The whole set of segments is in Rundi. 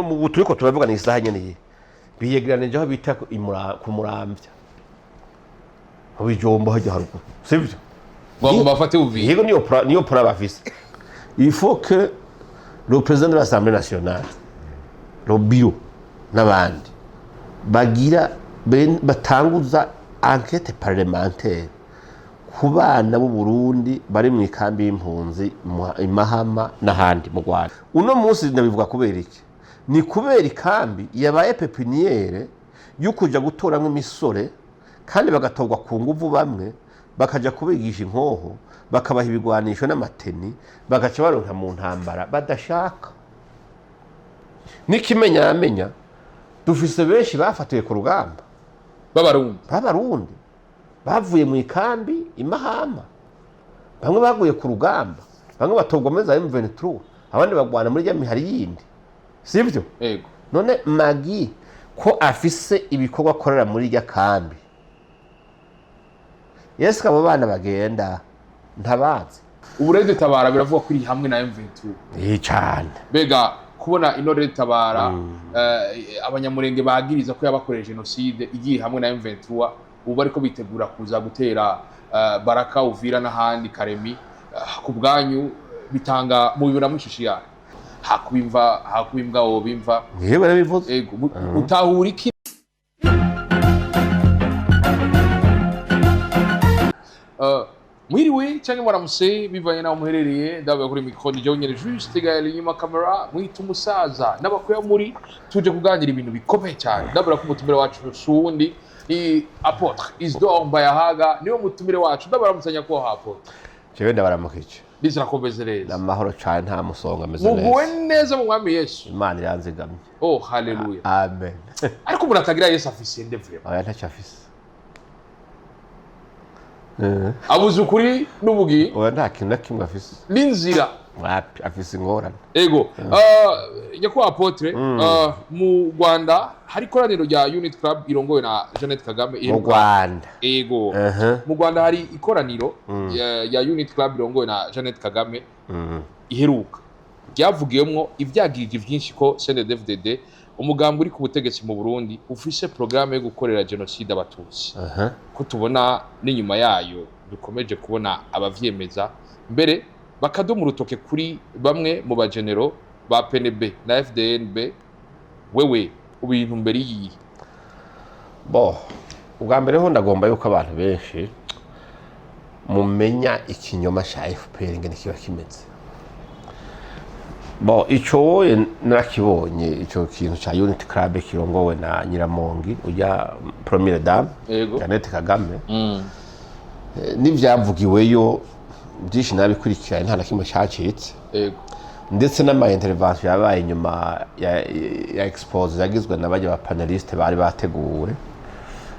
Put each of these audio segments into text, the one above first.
Ubu turiko turavuga ni isaha nyene iyi biyegeranije aho bita ku Muramvya, mu Bijombo hajya haruguru, sivyo? Ngo bafate Uvira. Yego, niyo plan bafise. Il faut que le président de l'Assemblée nationale, le bureau n'abandi bagira batanguza enquête parlementaire ku bana b'u Burundi bari mu ikambi y'impunzi i Mahama n'ahandi mu Rwanda. Uno munsi ndabivuga kubera iki? Ni kubera ikambi yabaye pépinière yo kuja gutoramwo imisore, kandi bagatorwa ku nguvu, bamwe bakaja kubigisha inkoho, bakabaha ibigwanisho n'amateni, bagaca baronka mu ntambara badashaka. N'ikimenyamenya, dufise benshi bafatiwe ku rugamba b'Abarundi. B'Abarundi bavuye mu ikambi i Mahama. Bamwe baguye ku rugamba, bamwe batorwa muri za M23, abandi bagwana muri rya mihari yindi, sivyo? Yego. None Magi ko afise ibikorwa akorera muri rya kambi, yesu, abo bana bagenda ntabazi? Ubu RED Tabara biravuga ko iri hamwe na M23. Eh, cane. Mbega kubona ino RED Tabara, Abanyamurenge bagiriza ko yabakoreye génocide, igiye hamwe na M23, ubu bariko bitegura kuza gutera Baraka, Uvira n'ahandi, Karemi, ku bwanyu bitanga mubibona mwishusho yayo? Hakubimva, hakubimbwa wo bimva. Niyo barabivuze. Ego, utahura iki? Mwiriwe cyangwa mwaramutse bivanye n'aho muherereye. Ndabaye kuri micro ni jewe nyene Juste Gaël, inyuma camera mwita umusaza n'abakuya. Muri tuje kuganira ibintu bikomeye cyane. Ndabura ko umutumire wacu si uwundi, ni Apôtre Isidore Mbayahaga, niwe mutumire wacu. Ndabaramutsa nyakubahwa Apôtre. Jewe ndabaramukije. Ndizera ko meze neza. N'amahoro cane, nta musonga, ameze muguwe neza. Neza mu Mwami Yesu. Imana iranzigamye. Oh, haleluya! Amen. Ariko umuntu atagira Yesu afise nde vraiment? Oya, ntacyo afise. Abuze ukuri n'ubugi. Oya, nta kintu na kimwe afise. N'inzira. Wapi, afise ingorane. Ego, nyakubahwa Apôtre, mu Rwanda hari ikoraniro rya Unity Club irongowe na Jeannette Kagame Mu iheruka. Rwanda? Ego. Mu Rwanda hari ikoraniro ya Unity Club irongowe na Jeannette Kagame iheruka, ryavugiyemwo ivyagirije vyinshi ko CNDD-FDD, umugambi uri ku butegetsi mu Burundi, ufise programme yo gukorera génocide Abatutsi, ko tubona n'inyuma yayo dukomeje kubona abavyemeza, mbere bakadoma urutoke kuri bamwe mu bagenero ba PNB na FDNB. Wewe ubintu mbere yiyi? Bo, ubwa mbere ho ndagomba yuko abantu benshi mumenya ikinyoma ca FPR ingene kiba kimeze. Bo, ico wowe narakibonye, ico kintu ca Unity Club kirongowe na Nyiramongi ujya première dame, Jeannette Kagame. N'ivyavugiweyo byinshi nabikurikiranye, nta na kimwe cacitse. Ndetse n'ama intervention yabaye inyuma ya exposé yagizwe na bajya ba panélistes bari bateguwe,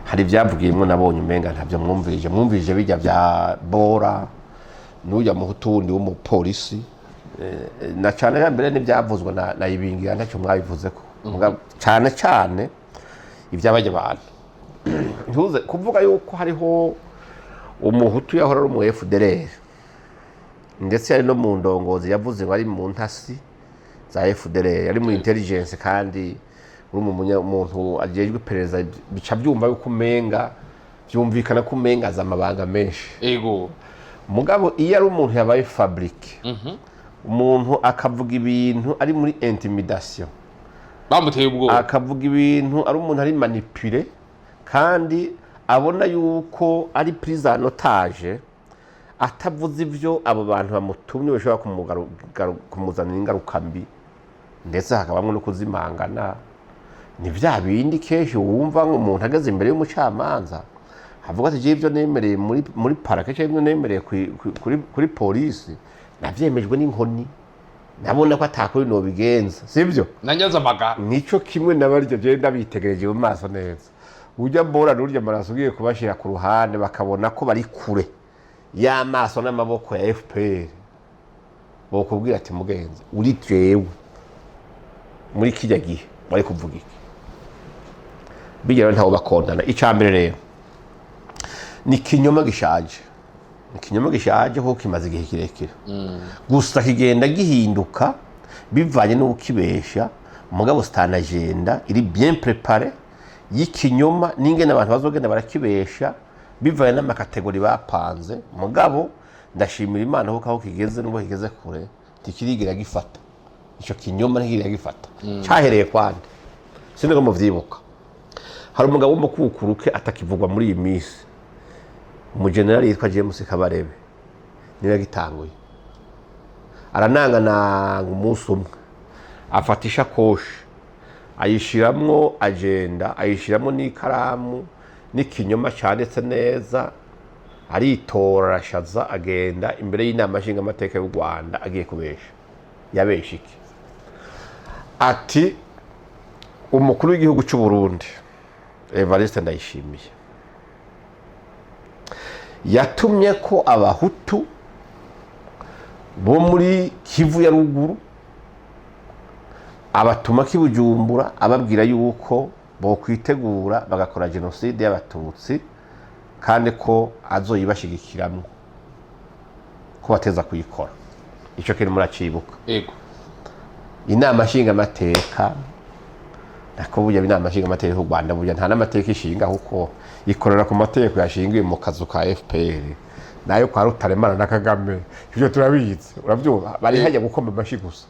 hari ibyavugiyemo nabonye umenga ntabyo mwumvirije. Mwumvirije bijya bya Bora n'ujya muhutu wundi w'umupolisi, na cyane ya mbere n'ibyavuzwe na Ibingira, ntacyo mwabivuzeko. Cyane cyane iby'abajya abantu ntuze kuvuga yuko hariho umuhutu yahora ari umu FDLR, ndetse yari no mu ndongozi, yavuze ngo ari mu ntasi za FDLR, yari mu intelligence, kandi uri mu umuntu ajejwe iperereza, bica byumva yuko umenga byumvikana ko umenga azi amabanga menshi. Mugabo iyo ari umuntu yabaye fabriqué, umuntu akavuga ibintu ari muri intimidation, bamuteye ubwoba, akavuga ibintu ari umuntu ari manipulé, kandi abona yuko ari prise en otage, atavuze ibyo abo bantu bamutumye bashobora kumuzanira ingaruka mbi, ndetse hakabamo no kuzimangana. Ni bya bindi kenshi wumva nk'umuntu ageze imbere y'umucamanza avuga ati: "Ibyo nemereye muri parquet cyangwa ibyo nemereye kuri polisi nabyemejwe n'inkoni, nabona ko atakuri nobigenza," sibyo? Nanyaze amagara. Nico kimwe n'abaryo, je ndabitegereje mu maso neza, ujya mbora n'urya maraso ugiye kubashyira ku ruhande bakabona ko bari kure y'amaso n'amaboko ya FPR, bokubwira ati: "Mugenzi, uri jewe muri kijya gihe bari kuvuga iki?" Bijya ntawo bakondana. Icya mbere rero ni ikinyoma gishaje, ni ikinyoma gishaje kuko kimaze igihe kirekire, gusa kigenda gihinduka bivanye n'ukibesha. Mugabo c'est une agenda iri bien préparée y'ikinyoma, n'ingene abantu bazogenda barakibesha bivanye n'ama catégories bapanze. Mugabo ndashimira Imana kuko aho kigeze, nubwo kigeze kure, ntikirigera gifata. Ico kinyoma ntikirigera gifata. Cyahereye kwande? Sinzi ko muvyibuka, hari umugabo w'umukukuruke atakivugwa muri iyi minsi, umujenerali yitwa James Kabarebe, niwe yagitanguye. Aranangananga, umunsi umwe afata ishakoshi, ayishiramwo agenda, ayishiramwo n'ikaramu n'ikinyoma cyanditse neza, aritora, arashaza, agenda imbere y'Inama Nshingamateka y'u Rwanda agiye kubesha. Yabesha iki? Ati umukuru w'igihugu cy'u Burundi Evariste Ndayishimiye yatumye ko Abahutu bo muri Kivu ya Ruguru, abatuma k'ibujumbura, ababwira yuko bokwitegura bagakora jenoside y'Abatutsi, kandi ko azoyibashigikiramwo, ko bateza kuyikora. Ico kintu muracibuka? Ego. Inama nshingamateka, nako burya inama nshingamateka y'u Rwanda burya nta n'amateka ishinga, kuko ikorera ku mategeko yashingiwe mu kazu ka FPR nayo kwa Rutaremara na Kagame. Ivyo turabizi, uravyumva? Bari hajya gukoma amashi gusa.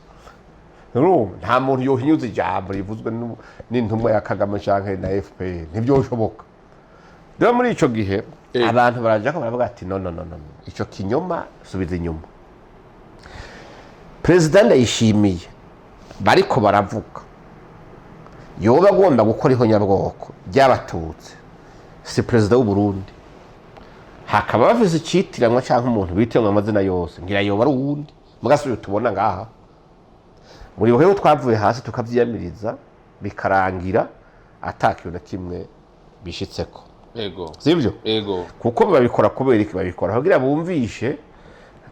Urumva, nta muntu yohinyuza ijambo rivuzwe n'intumwa ya Kagame canke na FPR, ntivyoshoboka. Rero muri ico gihe abantu baraja ko baravuga ati: "No, no, no, no, ico kinyoma subiza inyuma." Perezida Ndayishimiye bariko baravuga yoba agomba gukora ihonyabwoko ry'Abatutsi si perezida w'u Burundi, hakaba bafise icitiranwa canke umuntu bitiranwa amazina yose, ngira yoba ari uwundi. Mugasubiye tubona ngaha muribuka yuko twavuye hasi tukavyiyamiriza, bikarangira ata kintu na kimwe bishitseko. Ego. Sivyo? Ego. Kuko babikora kubera iki? Babikora kugira bumvishe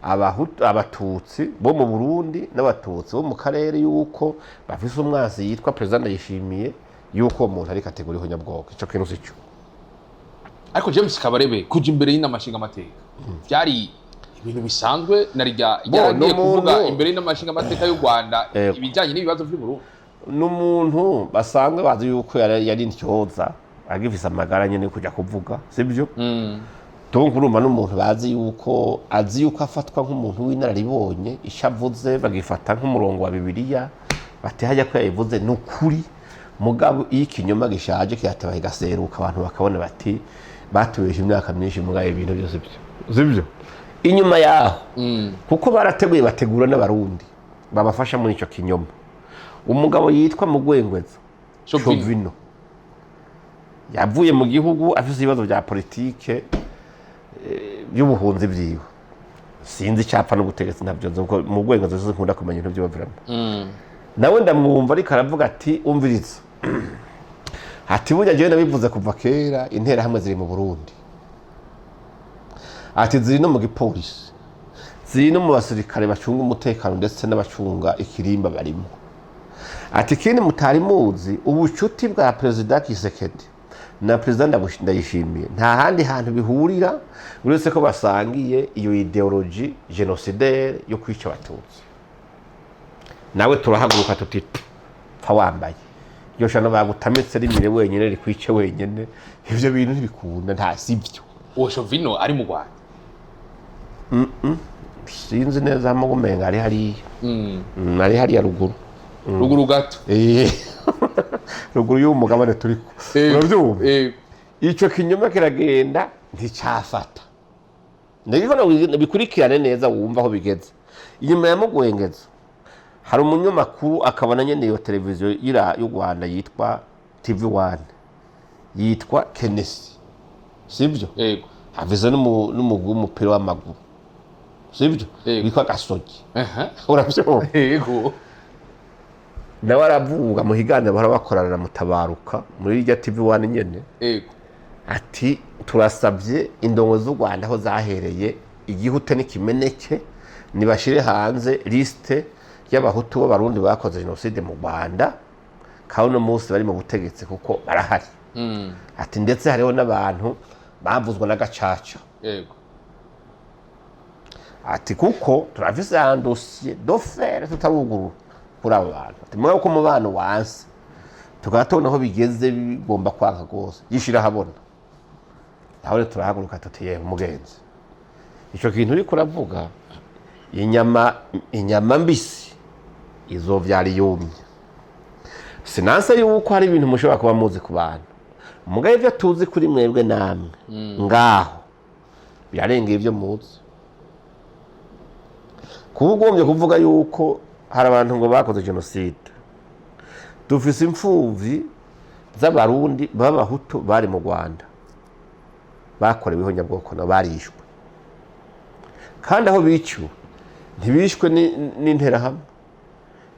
Abahutu, Abatutsi bo mu Burundi n'Abatutsi bo mu karere yuko bafise umwansi yitwa perezida Ndayishimiye, yuko uwo muntu ari catégorie ihonyabwoko. Ico kintu sico. Ariko James Kabarebe kuja imbere y'Inama Nshingamateka byari ibintu bisanzwe na rya Bo, yaragiye n'umuntu- kuvuga imbere y'Inama Nshingamateka y'u Rwanda Ego. ibijyanye n'ibibazo by'u Burundi. N'umuntu basanzwe bazi yuko yari intyoza, agifise amagara nyene yo kuja kuvuga, sibyo? Donc urumva, n'umuntu bazi yuko azi yuko afatwa nk'umuntu w'inararibonye, icyo avuze bagifata nk'umurongo wa Bibiliya, bati hajya ko yabivuze ni ukuri. Mugabo iyo ikinyoma gishaje kirateba kigaseruka, abantu bakabona bati batubeshe imyaka myinshi, mugabo ibintu byose byo sibyo. Inyuma yaho, kuko barateguye, bategura n'Abarundi babafasha muri icyo kinyoma, umugabo yitwa Mugwengweza Chauvin. Chovino yavuye mu gihugu afise ibibazo bya politike by'ubuhunzi byiwe, sinzi icyapfa n'ubutegetsi, ntabyo nzi, kuko mu rwego nzi nkunda kumenya ibintu by'abaviramo. Nawe ndamwumva ariko aravuga ati: "Umviriza," ati, "burya jewe nabivuze kuva kera, Interahamwe ziri mu Burundi," ati, "ziri no mu gipolisi, ziri no mu basirikare bacunga umutekano, ndetse n'abacunga ikirimba barimo." Ati ikindi mutari muzi, ubucuti bwa perezida Tshisekedi na perezida Ndayishimiye nta handi hantu bihurira uretse ko basangiye iyo idéologie génocidaire yo kwica Abatutsi. Nawe turahaguruka tuti: "Pfa wambaye iryo shano bagutamitse, rimire wenyine, rikwice wenyine. Ivyo bintu ntibikunda, nta sivyo." Uwo Shovino ari mu Rwanda? Sinzi neza, hamwe umenga ari hariya. Ari hariya ruguru. Ruguru gato. Ruguru y'uwo mugabane turiko. Uravyumva? Ico kinyoma kiragenda nticafata. Ndagiko bikurikirane neza, wumva aho bigeze. Inyuma ya Mugwengeza hari umunyamakuru akabona nyene iyo televiziyo y'u Rwanda yitwa TV One, yitwa Kenesi, sibyo? Yego. Havise n'umugwi w'umupira w'amaguru, sibyo? Yego. Witwa Gasogi. Uravyumva? Yego. Nawe aravuga mu higaniro bahora bakorana na Mutabaruka muri irya TV One nyene. Ati turasabye indongo z'u Rwanda aho zahereye igihute n'ikimeneke, nibashire hanze liste y'Abahutu b'Abarundi bakoze jenoside mu Rwanda kandi uno munsi bari mu butegetsi, kuko barahari. Ati ndetse hariho n'abantu bavuzwa n'agacaca. Ati kuko turafise un dossier d'affaire tutarugurura. Kuri abo bantu, ati mugabo ko umubano wanse, tukaba tubona aho bigeze bigomba kwanka rwose, yishira ahabona. Naho rero turahaguruka tuti: "Yewe mugenzi, ico kintu uriko uravuga, inyama mbisi izovyara iyumye." Sinanse yuko hari ibintu mushobora kuba muzi ku bantu, mugabo ivyo tuzi kuri mwebwe namwe ngaho birarengeye ibyo muzi. Kuba ugombye kuvuga yuko hari abantu ngo bakoze jenoside, dufise imfuvyi z'Abarundi b'Abahutu bari mu Rwanda bakorewe ihonyabwoko nabo barishwe, kandi aho biciwe ntibishwe n'Interahamwe,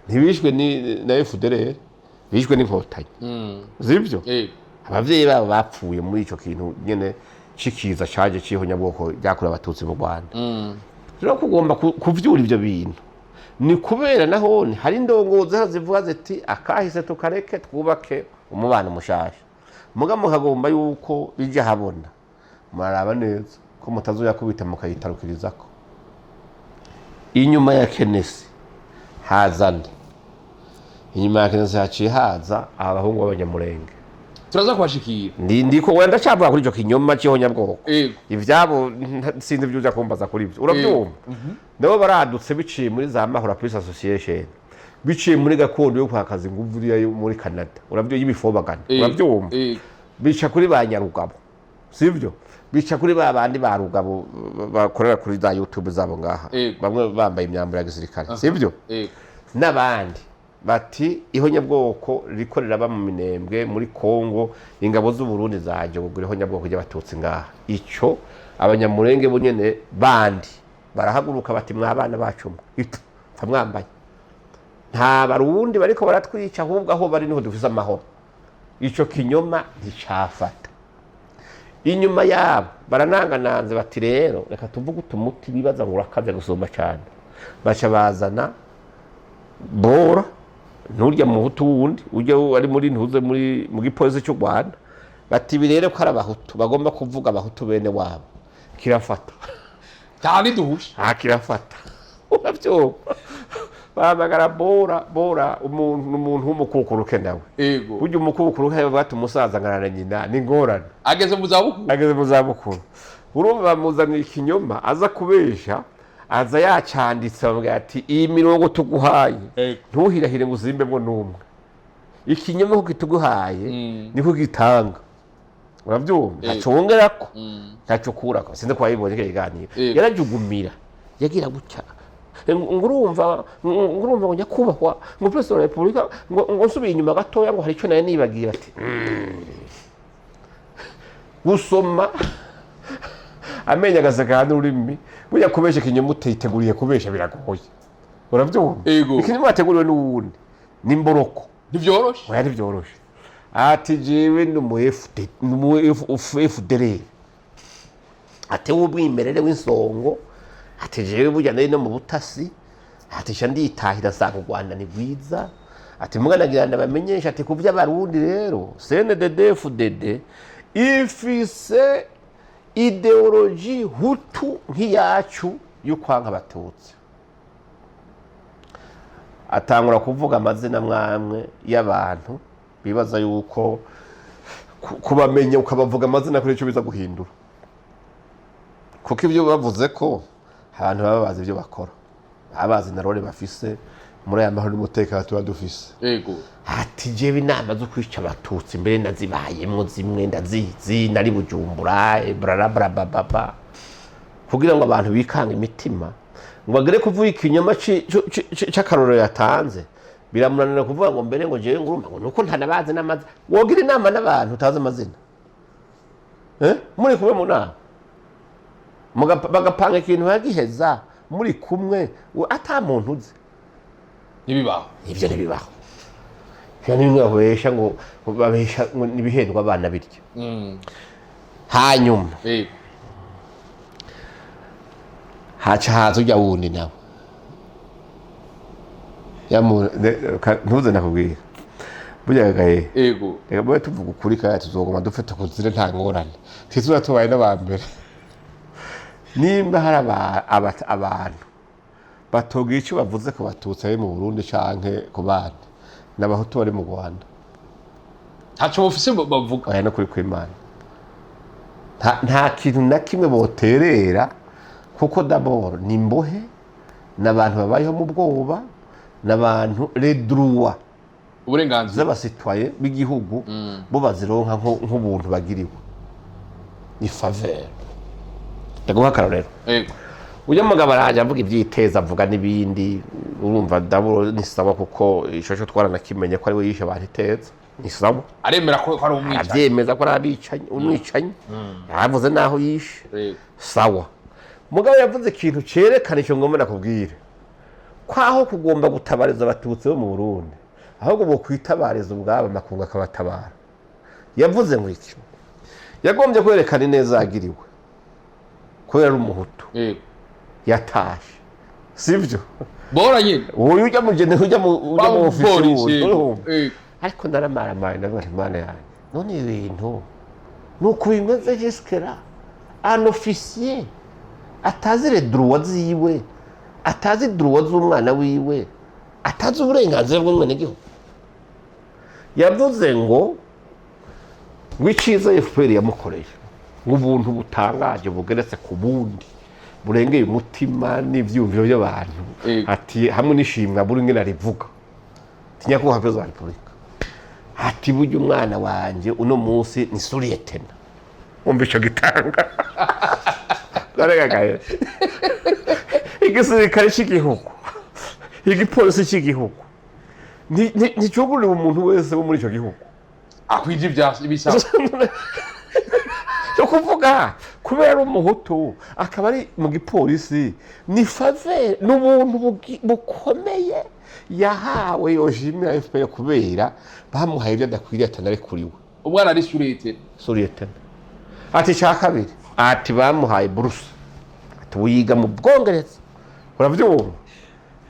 ntibishwe na FDLR, bishwe n'Inkotanyi, sibyo? Yego. Abavyeyi babo bapfuye muri ico kintu nyene cikiza caje c'ihonyabwoko ryakorewe Abatutsi mu Rwanda. Rero kugomba kuvyura ivyo bintu ni kubera nahone hari indongozi hano zivuga ziti: "Akahise tukareke, twubake umubano mushasha." Muga mukagomba yuko bija habona, muraraba neza ko mutazoyakubita mukayitarukirizako. Inyuma ya Kenesi haza nde? Inyuma ya Kenesi haciye haza abahungu b'Abanyamurenge. Turaza kubashikira. Ndiko wenda ndacavuga kuri ico kinyoma c'ihonyabwoko. Yego. Ivyabo sinzi ivyo uja kumbaza kuri ivyo, urabyumva? Nabo baradutse biciye muri za Mahoro Peace Association, biciye muri gakondo yo kwakaza inguvu iriya yo muri Canada, urabyo, y'ibifobagana. Urabyumva? Yego. Bica kuri ba Nyarugabo, sivyo? Bica kuri ba bandi ba Rugabo bakorera kuri za YouTube zabo ngaha, bamwe bambaye imyambaro ya gisirikare, sivyo? Yego. N'abandi bati ihonyabwoko ririko riraba mu Minembwe muri Kongo, ingabo z'u Burundi zaje kugura ihonyabwoko ry'Abatutsi ngaha. Ico Abanyamurenge bo nyene bandi barahaguruka bati: "Mwabana bacu mwe, itu pfa mwambaye, nta Barundi bariko baratwica, ahubwo aho bari niho dufise amahoro." Ico kinyoma nticafata. Inyuma yabo baranangananze bati: "Rero reka tuvuge utumuti bibaza ngo urakaze gusumba cyane." Baca bazana Bora, nturya Muhutu wundi ujya ari muri ntuze muri mu gipolisi cy'u Rwanda, bati: "Ibi rero ko ari Abahutu bagomba kuvuga Abahutu bene wabo." Kirafata. Cyane duhushe. Ah, kirafata, urabyumva? Bahamagara Bora. Bora umuntu w'umukukuruke nawe. Burya umukukuruke bavuga ati umusaza ngana na nyina ni ingorane. Ageze mu zabukuru. Ageze mu zabukuru, urumva bamuzaniye ikinyoma aza kubesha, aza yacanditse, bamubwira ati: "Iyi mirongo tuguhaye, ntuhirahire ngo uzimbemwo n'umwe. Ikinyoma ko kituguhaye niko gitanga." Urabyumva? Ntaco wongerako, ntaco ukurako. Sinzi ko wabibonye kiriya kiganiro. Yarajugumira, yagira gutya ngo urumva, ngo urumva, ngo nyakubahwa, ngo perezida wa repubulika, ngo nsubiye inyuma gatoya, ngo hari icyo nari nibagiye. Ati gusoma amenyo agaseka n'ururimi. Burya kubesha ikinyoma utiteguriye kubesha biragoye, urabyumva? Yego. Ikinyoma wateguriwe n'uwundi ni imboroko. Ntivyoroshe. Oya, ntibyoroshe. Ati jewe ni umu FD, ni umu FDR, ati w'umwimerere w'insongo, ati jewe burya nari no mu butasi, ati sha nditahira nsanga u Rwanda ni rwiza, ati muganagira ndabamenyesha, ati ku by'Abarundi rero CNDD-FDD ifise idéologie hutu nk'iyacu yo kwanka Abatutsi. Atangura kuvuga amazina mwamwe y'abantu bibaza yuko kubamenya ukabavuga amazina kuri icyo biza guhindura, kuko ibyo bavuze ko abantu baba bazi ibyo bakora, baba bazi na rôle bafise muri aya mahoro n'umutekano tuba dufise. Ati jewe inama zo kwica Abatutsi mbere nazibayemwo zimwe, ndazizi, nari Bujumbura, brarabrabababa, kugira ngo abantu bikanga imitima ngo bagere kuvuga ikinyoma c'akarorero yatanze. Biramunanira kuvuga ngo mbere ngo jewe ngurumva ngo nuko ntanabazi n'amazina. Wogira inama n'abantu utazi amazina, eh? Muri kumwe mu nama, bagapanga ikintu bagiheza muri kumwe ata muntu uzi? Ntibibaho. Ibyo ntibibaho. Ivyo ni bimwe babesha, ngo babesha ngo nibihendwa abana birya. Hanyuma haca haza ujya wundi nawe. Ntuze nakubwira burya gahe. Reka mube tuvuga ukuri kandi tuzoguma dufite kuzire, nta ngorane, ntituba tubaye n'abambere. Nimba hari abantu Batogira icyo bavuze ku Batutsi bari mu Burundi canke ku bandi, n'Abahutu bari mu Rwanda. Ntaco bafise bavuga. Oya, no kuri kw'Imana, nta kintu na kimwe boterera, kuko d'abord ni imbohe, n'abantu babayeho mu bwoba, n'abantu les droits uburenganzira z'aba citoyens b'igihugu bo bazironka nk'ubuntu bagiriwe, ni faveur. Ndaguha akarorero. Yego. Uyu mugabo araje avuga ibyiteza, avuga n'ibindi. Urumva, d'abord ni sawa, kuko ico cyo twaranakimenye ko ari we yishe abantu iteza, ni sawa. Aremera ko ari umwicanyi. Arabyemeza ko ari abicanyi, umwicanyi, yaravuze n'aho yishe. Sawa, mugabo yavuze ikintu cerekana icyo ngomba nakubwire, ko aho kugomba gutabariza Abatutsi bo mu Burundi, ahubwo bokwitabariza ubwabo, amakungu akabatabara. Yavuze ngo iki? Yagombye kwerekana ineza yagiriwe kubera ari Umuhutu. Yatashe, sivyo? Bora nyine. Uyu ujya mu jene, ujya mu ofisi polisi. wundi, urumva? Yego. Ariko naramaramaye, ndavuga nti: "Imana yanjye, none ibi bintu ni uku bimeze?" Jusque-là, un officier atazi les droits ziwe, atazi droits z'umwana wiwe, atazi uburenganzira bw'umwenegihugu. Yavuze ngo iciza FPR yamukoreye, ngo ubuntu butangaje bugeretse ku bundi, burengeye umutima n'ivyumviro by'abantu. Ati hamwe n'ishimwa buri ngene arivuga, ati: "Nyakubahwa Perezida wa Repubulika," ati, "burya umwana wanje uno munsi ni sous-lieutenant." Umva ico gitanga naregagaye: igisirikare cy'igihugu, igipolisi cy'igihugu nticugurira umuntu wese wo muri ico gihugu. Akwije ibisabwa. Cyo kuvuga kubera ari Umuhutu akaba ari mu gipolisi, ni faveur, ni ubuntu bukomeye yahawe, yoshimira FPR kubera bamuhaye ibyo adakwiriye, atanarekuriwe. Umwana ari sous-lieutenant. Sous-lieutenant. Ati cya kabiri, ati bamuhaye buruse, ati ubu yiga mu Bwongereza. Urabyumva?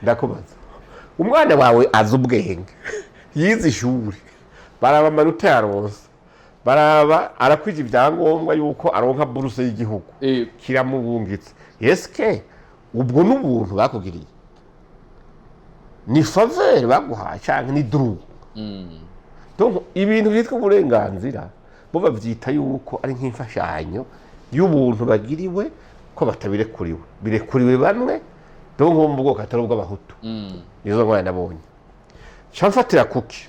Ndakubaza, umwana wawe azi ubwenge, yize ishuri, baraba amanota yaronse, baraba arakwije ibyangombwa yuko aronka buruse y'igihugu, kiramubungitse. Eske ubwo n'ubuntu bakugiriye, ni faveur baguhaye, canke ni droit? Donc ibintu byitwa uburenganzira bo bavyita yuko ari nk'imfashanyo y'ubuntu bagiriwe, ko batabirekuriwe, birekuriwe bamwe, donc bo mu bwoko atari ubw'Abahutu. Nizo ngorane nabonye. Ca mfatira kuki?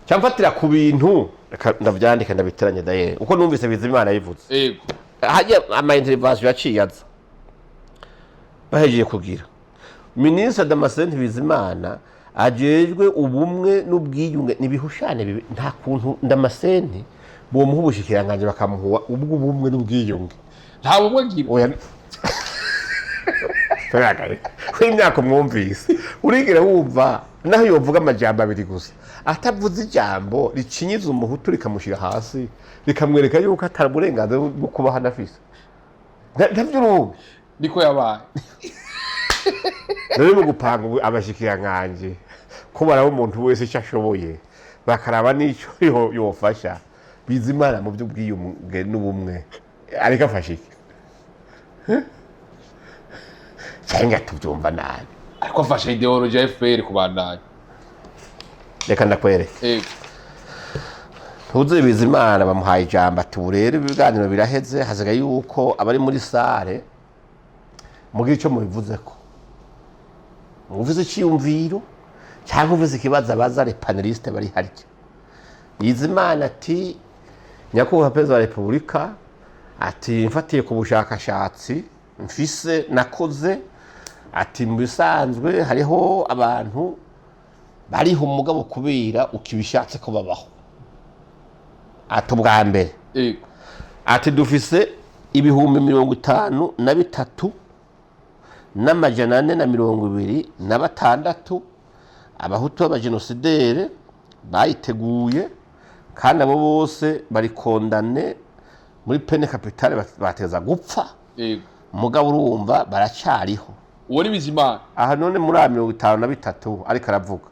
Ca mfatira ku bintu, reka ndavyandika, ndabiteranya. D'ailleurs uko numvise Bizimana yivuze, hajya ama intervention yaciye aza bahejeje kugira, Minisitiri Damascene Bizimana ajejwe ubumwe n'ubwiyunge nibihushane bibi. Nta kuntu Damascene bomuha ubushikiranganje bakamuha ubw'ubumwe n'ubwiyunge. Nta bumwe ngira. Oya, turagaye imyaka umwumvise, urigira wumva naho yovuga amajambo abiri gusa, atavuze ijambo ricinyiza Umuhutu, rikamushyira hasi, rikamwereka yuko atari uburenganzira bwo kubaho anafise. Ntavyo urumva? Niko yabaye. Rero mu gupanga ubu abashikiranganji, ko baraba umuntu wese icyo ashoboye, bakaraba n'icyo yofasha Bizimana mu by'ubwiyunge n'ubumwe, ariko afasha iki? Cyangwa tubyumva nabi? Ariko afasha idéologie ya FPR kubandanya. Reka ndakwereke. Yego. Ntuze Bizimana bamuhaye ijambo, ati: "Ubu rero ibiganiro biraheze, hasigaye yuko abari muri salle mugira icyo mubivuze, ko muvuze icyiyumviro cyangwa uvuze ikibazo abaza les panélistes bari harya." Bizimana ati: "Nyakubahwa Perezida wa Repubulika," ati, "mfatiye ku bushakashatsi mfise nakoze," ati, "mu bisanzwe hariho abantu bariho umugabo kubera ukibishatse ko babaho." Ati ubwa mbere, ati dufise 53,426 Abahutu b'abajenosidere bayiteguye, kandi abo bose bari condamnés muri peine capitale, bateza gupfa. Mugabo urumva baracyariho. Uwo ni Bizimana. Aha none muri aya 53 ariko aravuga,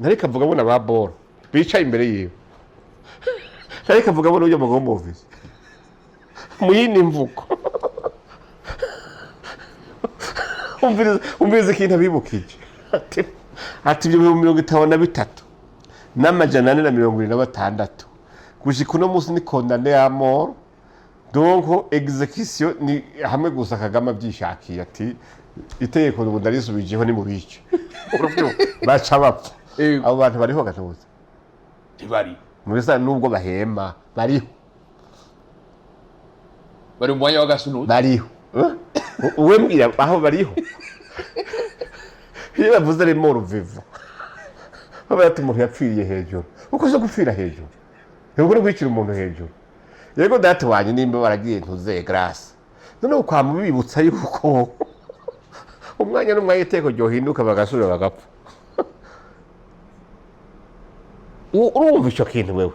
ntariko avuga abona ba boro bicaye imbere yiwe, ntariko avuga abona uyu mugabo muvise mu yindi mvugo. Umviriza, umviriza ikintu abibukije. Ati ibyo 53,476 gushika uno munsi ni condamnés à mort, donc exécution ni hamwe gusa Kagame abyishakiye, ati itegeko ngo ndarisubijeho, ni mu bice baca bapfa. Abo bantu bariho gatoza? Ntibari. Mu bisa nubwo bahema, bariho. Bari mu mwanya w'agasunuzi. Bariho. Eh? Uwe mbwira aho bariho. Iyo bavuze les morts vivants, baba bati umuntu yapfiriye hejuru. Uko zo gupfira hejuru, ntabwo no kwicira umuntu hejuru. Yego data wanjye, nimba baragiye ntuze grâce, noneho kwama bibutsa yuko umwanya n'umwanya iteko ryohinduka bagasubira bagapfa. Urumva ico kintu wewe?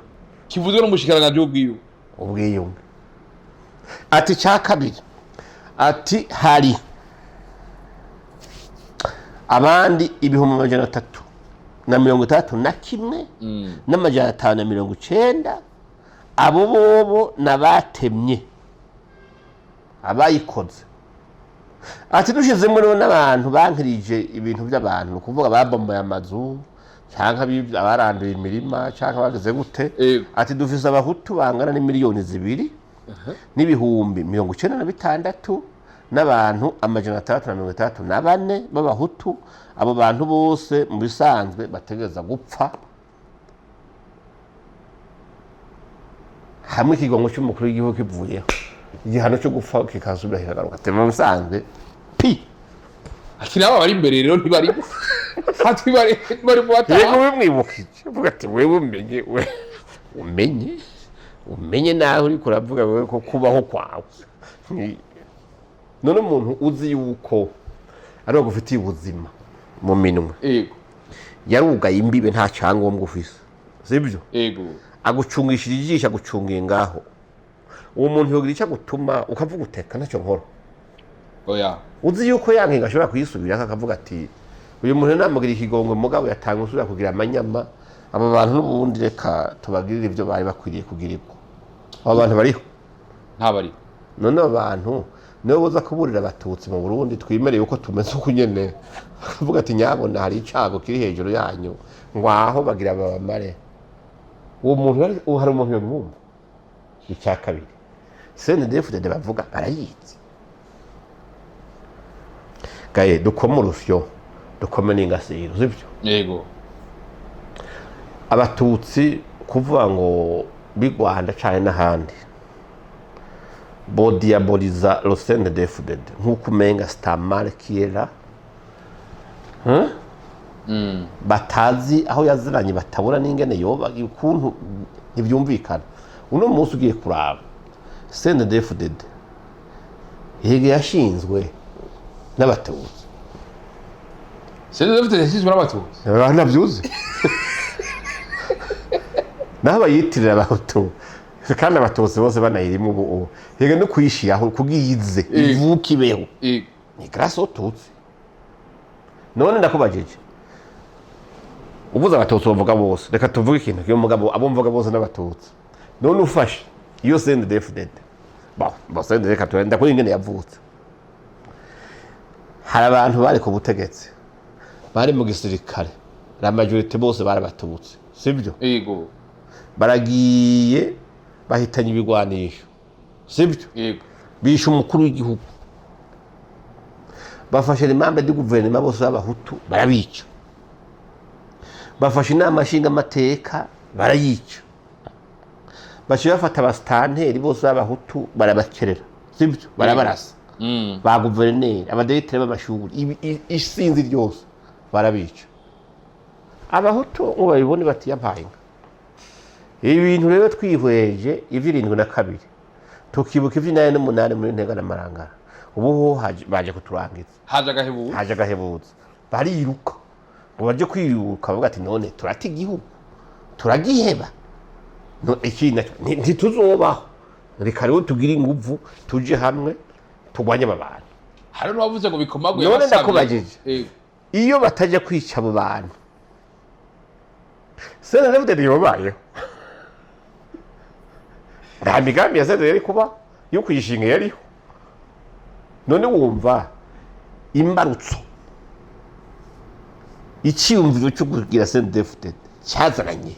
Kivuzwe n'umushikiranganji w'ubwiyunge. Ubwiyunge. Ati cya kabiri, ati hari abandi 361,590. Abo bobo nabatemye abayikoze. Ati dushizemo rero n'abantu bankirije ibintu by'abantu, ni ukuvuga babomboye amazu cyangwa abaranduye imirima cyangwa bagize gute. Ati dufise abahutu bangana n'imiliyoni 2 n'ibihumbi 96 n'abantu 664 b'abahutu. Abo bantu bose mu bisanzwe bategereza gupfa hamwe ikigongo cy'umukuru w'igihugu kivuyeho, igihano cyo gupfa kikasubira kikagaruka. Ati mu bisanzwe pi. Ati nabo bari imbere rero ntibarimo, ati bari mu bataha. Yego, bimwibukije uvuga ati wewe umenye, we umenye naho uriko uravuga wewe ko kubaho kwawe. None umuntu uzi yuko ari ufitiye ubuzima mu minwe, yarugaye imbibe, nta cyangombwa ufise, sibyo? Yego. Agucungishije ijisho, agucungiye ngaho. Uwo muntu yogira icyo agutuma ukavuga uteka ntacyo nkora? Oya. Uzi yuko ya ngingo ashobora kuyisubirako, akavuga ati uyu muntu namugira ikigongwe, mugabo yatanga usubira kugira amanyama. Aba bantu n'ubundi reka tubagirire ibyo bari bakwiriye kugirirwa. Abo bantu bariho? Ntabari. None abo bantu nibo boza kuburira abatutsi mu Burundi twimereye uko tumeze uko nyene, bakavuga ati nyabona hari icago kiri hejuru yanyu, ngwaho bagira babamare. Uwo muntu uwo hari umuntu yomwumva? Icya kabiri, CNDD-FDD bavuga barayizi gaye. Dukome urusyo, dukome n'ingasiro, sibyo? Yego. Abatutsi kuvuga ngo b'i Rwanda cyane n'ahandi bodiaboliza le CNDD-FDD nk'uko umenga c'est un mal qui est là, hein? Batazi aho yaziranye, batabona n'ingene yoba, ukuntu ntibyumvikana. Uno munsi ugiye kuraba CNDD-FDD yege yashinzwe n'abatutsi. CNDD-FDD yashinzwe n'abatutsi? Ntabyuzi, naho bayitirira abahutu kandi abatutsi bose banayirimo. Ubu yega no kuyishiraho kugiyize ivuka ibeho ni grâce aux tutsi. None ndakubajije, ubuze abatutsi bavuga bose, reka tuvuge ikintu kimwe, mugabo abo mvuga bose n'abatutsi. None ufashe iyo CNDD-FDD, bon bon, CNDD, reka turenda kuri ingene yavutse. Hari abantu bari ku butegetsi, bari mu gisirikare, la majorité bose bari abatutsi, sibyo? Yego. Baragiye bahitanye ibigwanisho, sibyo? Yego. Bishe umukuru w'igihugu, bafashe les membres du gouvernement bose b'abahutu barabica, bafashe inama nshingamateka barayica, baciye bafata abasitanteri bose b'abahutu barabakerera, sibyo? Barabarasa. Ba guverineri, abadiregiteri b'amashuri, isinzi ryose barabica. Abahutu ngo babibone bati yampaye inka. Ibi bintu rero twihweje ivy' 72, tukibuka ivy'inani n'umunani muri Ntega na Marangara, ubu ho baje kuturangiza. Haje agahebuzo. Haje agahebuzo, bariruka ngo baje kwiruka, bavuga ati none turata igihugu turagiheba? No, iki nacyo ntituzobaho. Reka rero tugire inguvu, tuje hamwe turwanye aba bantu. Hari n'uwavuze ngo bikomagwe. None yabasabye. ndakubajije. Iyo batajya kwica abo bantu, CNDD-FDD yobayeho? Nta migambi ya CNDD yari kuba yo kuyishinga yariho. None wumva Imbarutso, iciyumviro cyo kugira CNDD-FDD cyazananye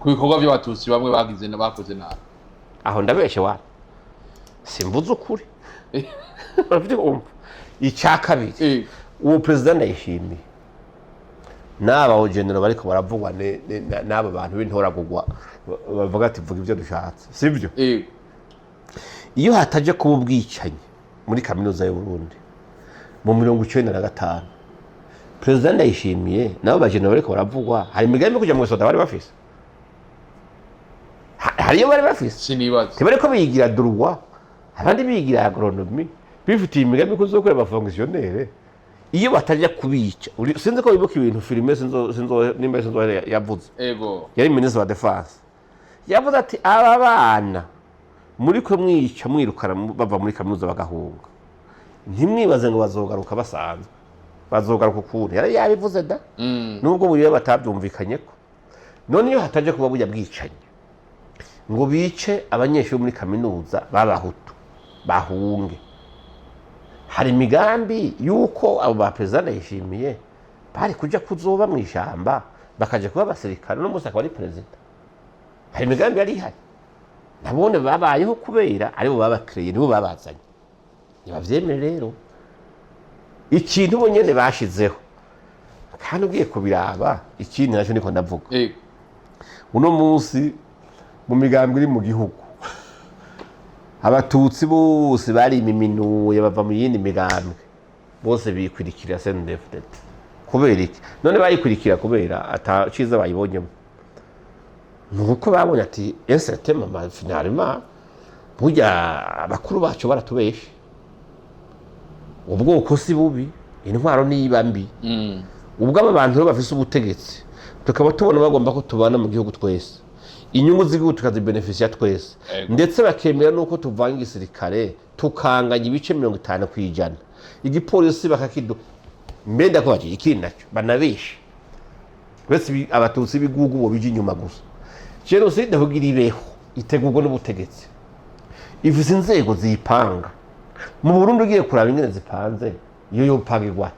ku bikorwa by'Abatutsi bamwe bagize, bakoze nabi. Aho ndabeshe wa? Simvuze ukuri? Urabyumva? Icya kabiri, uwo perezida Ndayishimiye n'aba généraux bariko baravugwa n'aba bantu b'intoragurwa bavuga ati: "Vuga ibyo dushatse", sibyo? Yego. Iyo hataje kuba ubwicanyi muri Kaminuza y'u Burundi mu 95, perezida Ndayishimiye nabo ba généraux bariko baravugwa, hari imigambi yo kuja mu isoda bari bafise? Hariyo bari bafise? Sinibaza. Ntibariko bigira droit, abandi bigira agronomie, bifitiye imigambi ko uzokora aba fonctionnaires. Iyo batajya kubica, sinzi ko wibuka ibintu filime, sinzo nimba sinzo yavuze. Ego. Yari minisitiri wa défense, yavuze ati: "Aba bana muri ko mwica, mwirukana bava muri kaminuza bagahunga, ntimwibaze ngo bazogaruka basanzwe, bazogaruka ukundi." Yari yabivuze da. Nubwo buriya batabyumvikanye ko. None iyo hataje kuba burya bwicanyi ngo bice abanyeshuri muri kaminuza b'Abahutu bahunge, hari imigambi y'uko abo ba perezida Ndayishimiye bari kuja kuzoba mu ishamba, bakaja kuba abasirikare, uno munsi akaba ari perezida? Hari imigambi yari ihari? Nabone babayeho kubera aribo babakereye, nibo babazanye. Nibavyemere rero ikintu bo nyene bashizeho. Kandi ugiye kubiraba, ikindi nacyo niko ndavuga, uno munsi mu migambi iri mu gihugu, Abatutsi bose barimiminuye bava mu yindi migambwe, bose bikwirikira CNDD-FDD. Kubera iki none bayikurikira? Kubera ata ciza bayibonyemo. Ni uko babonye ati: "Ensete mama, finalement burya abakuru bacu baratubeshe, ubwoko si bubi, intwaro niba mbi." Ubwo aba bantu rero bafise ubutegetsi, tukaba tubona bagomba ko tubana mu gihugu twese, inyungu z'igihugu tukazibenefisiya twese, ndetse bakemera n'uko tuvanga igisirikare, tukanganya ibice 50%, igipolisi bakakidu mbe. Ndakubajije ikindi nacyo banabeshe uretse Abatutsi b'igugu bo bija inyuma gusa. Jenoside kugira ibeho itegurwa n'ubutegetsi, ifise inzego ziyipanga. Mu Burundi ugiye kuraba ingene zipanze, iyo yopangirwa,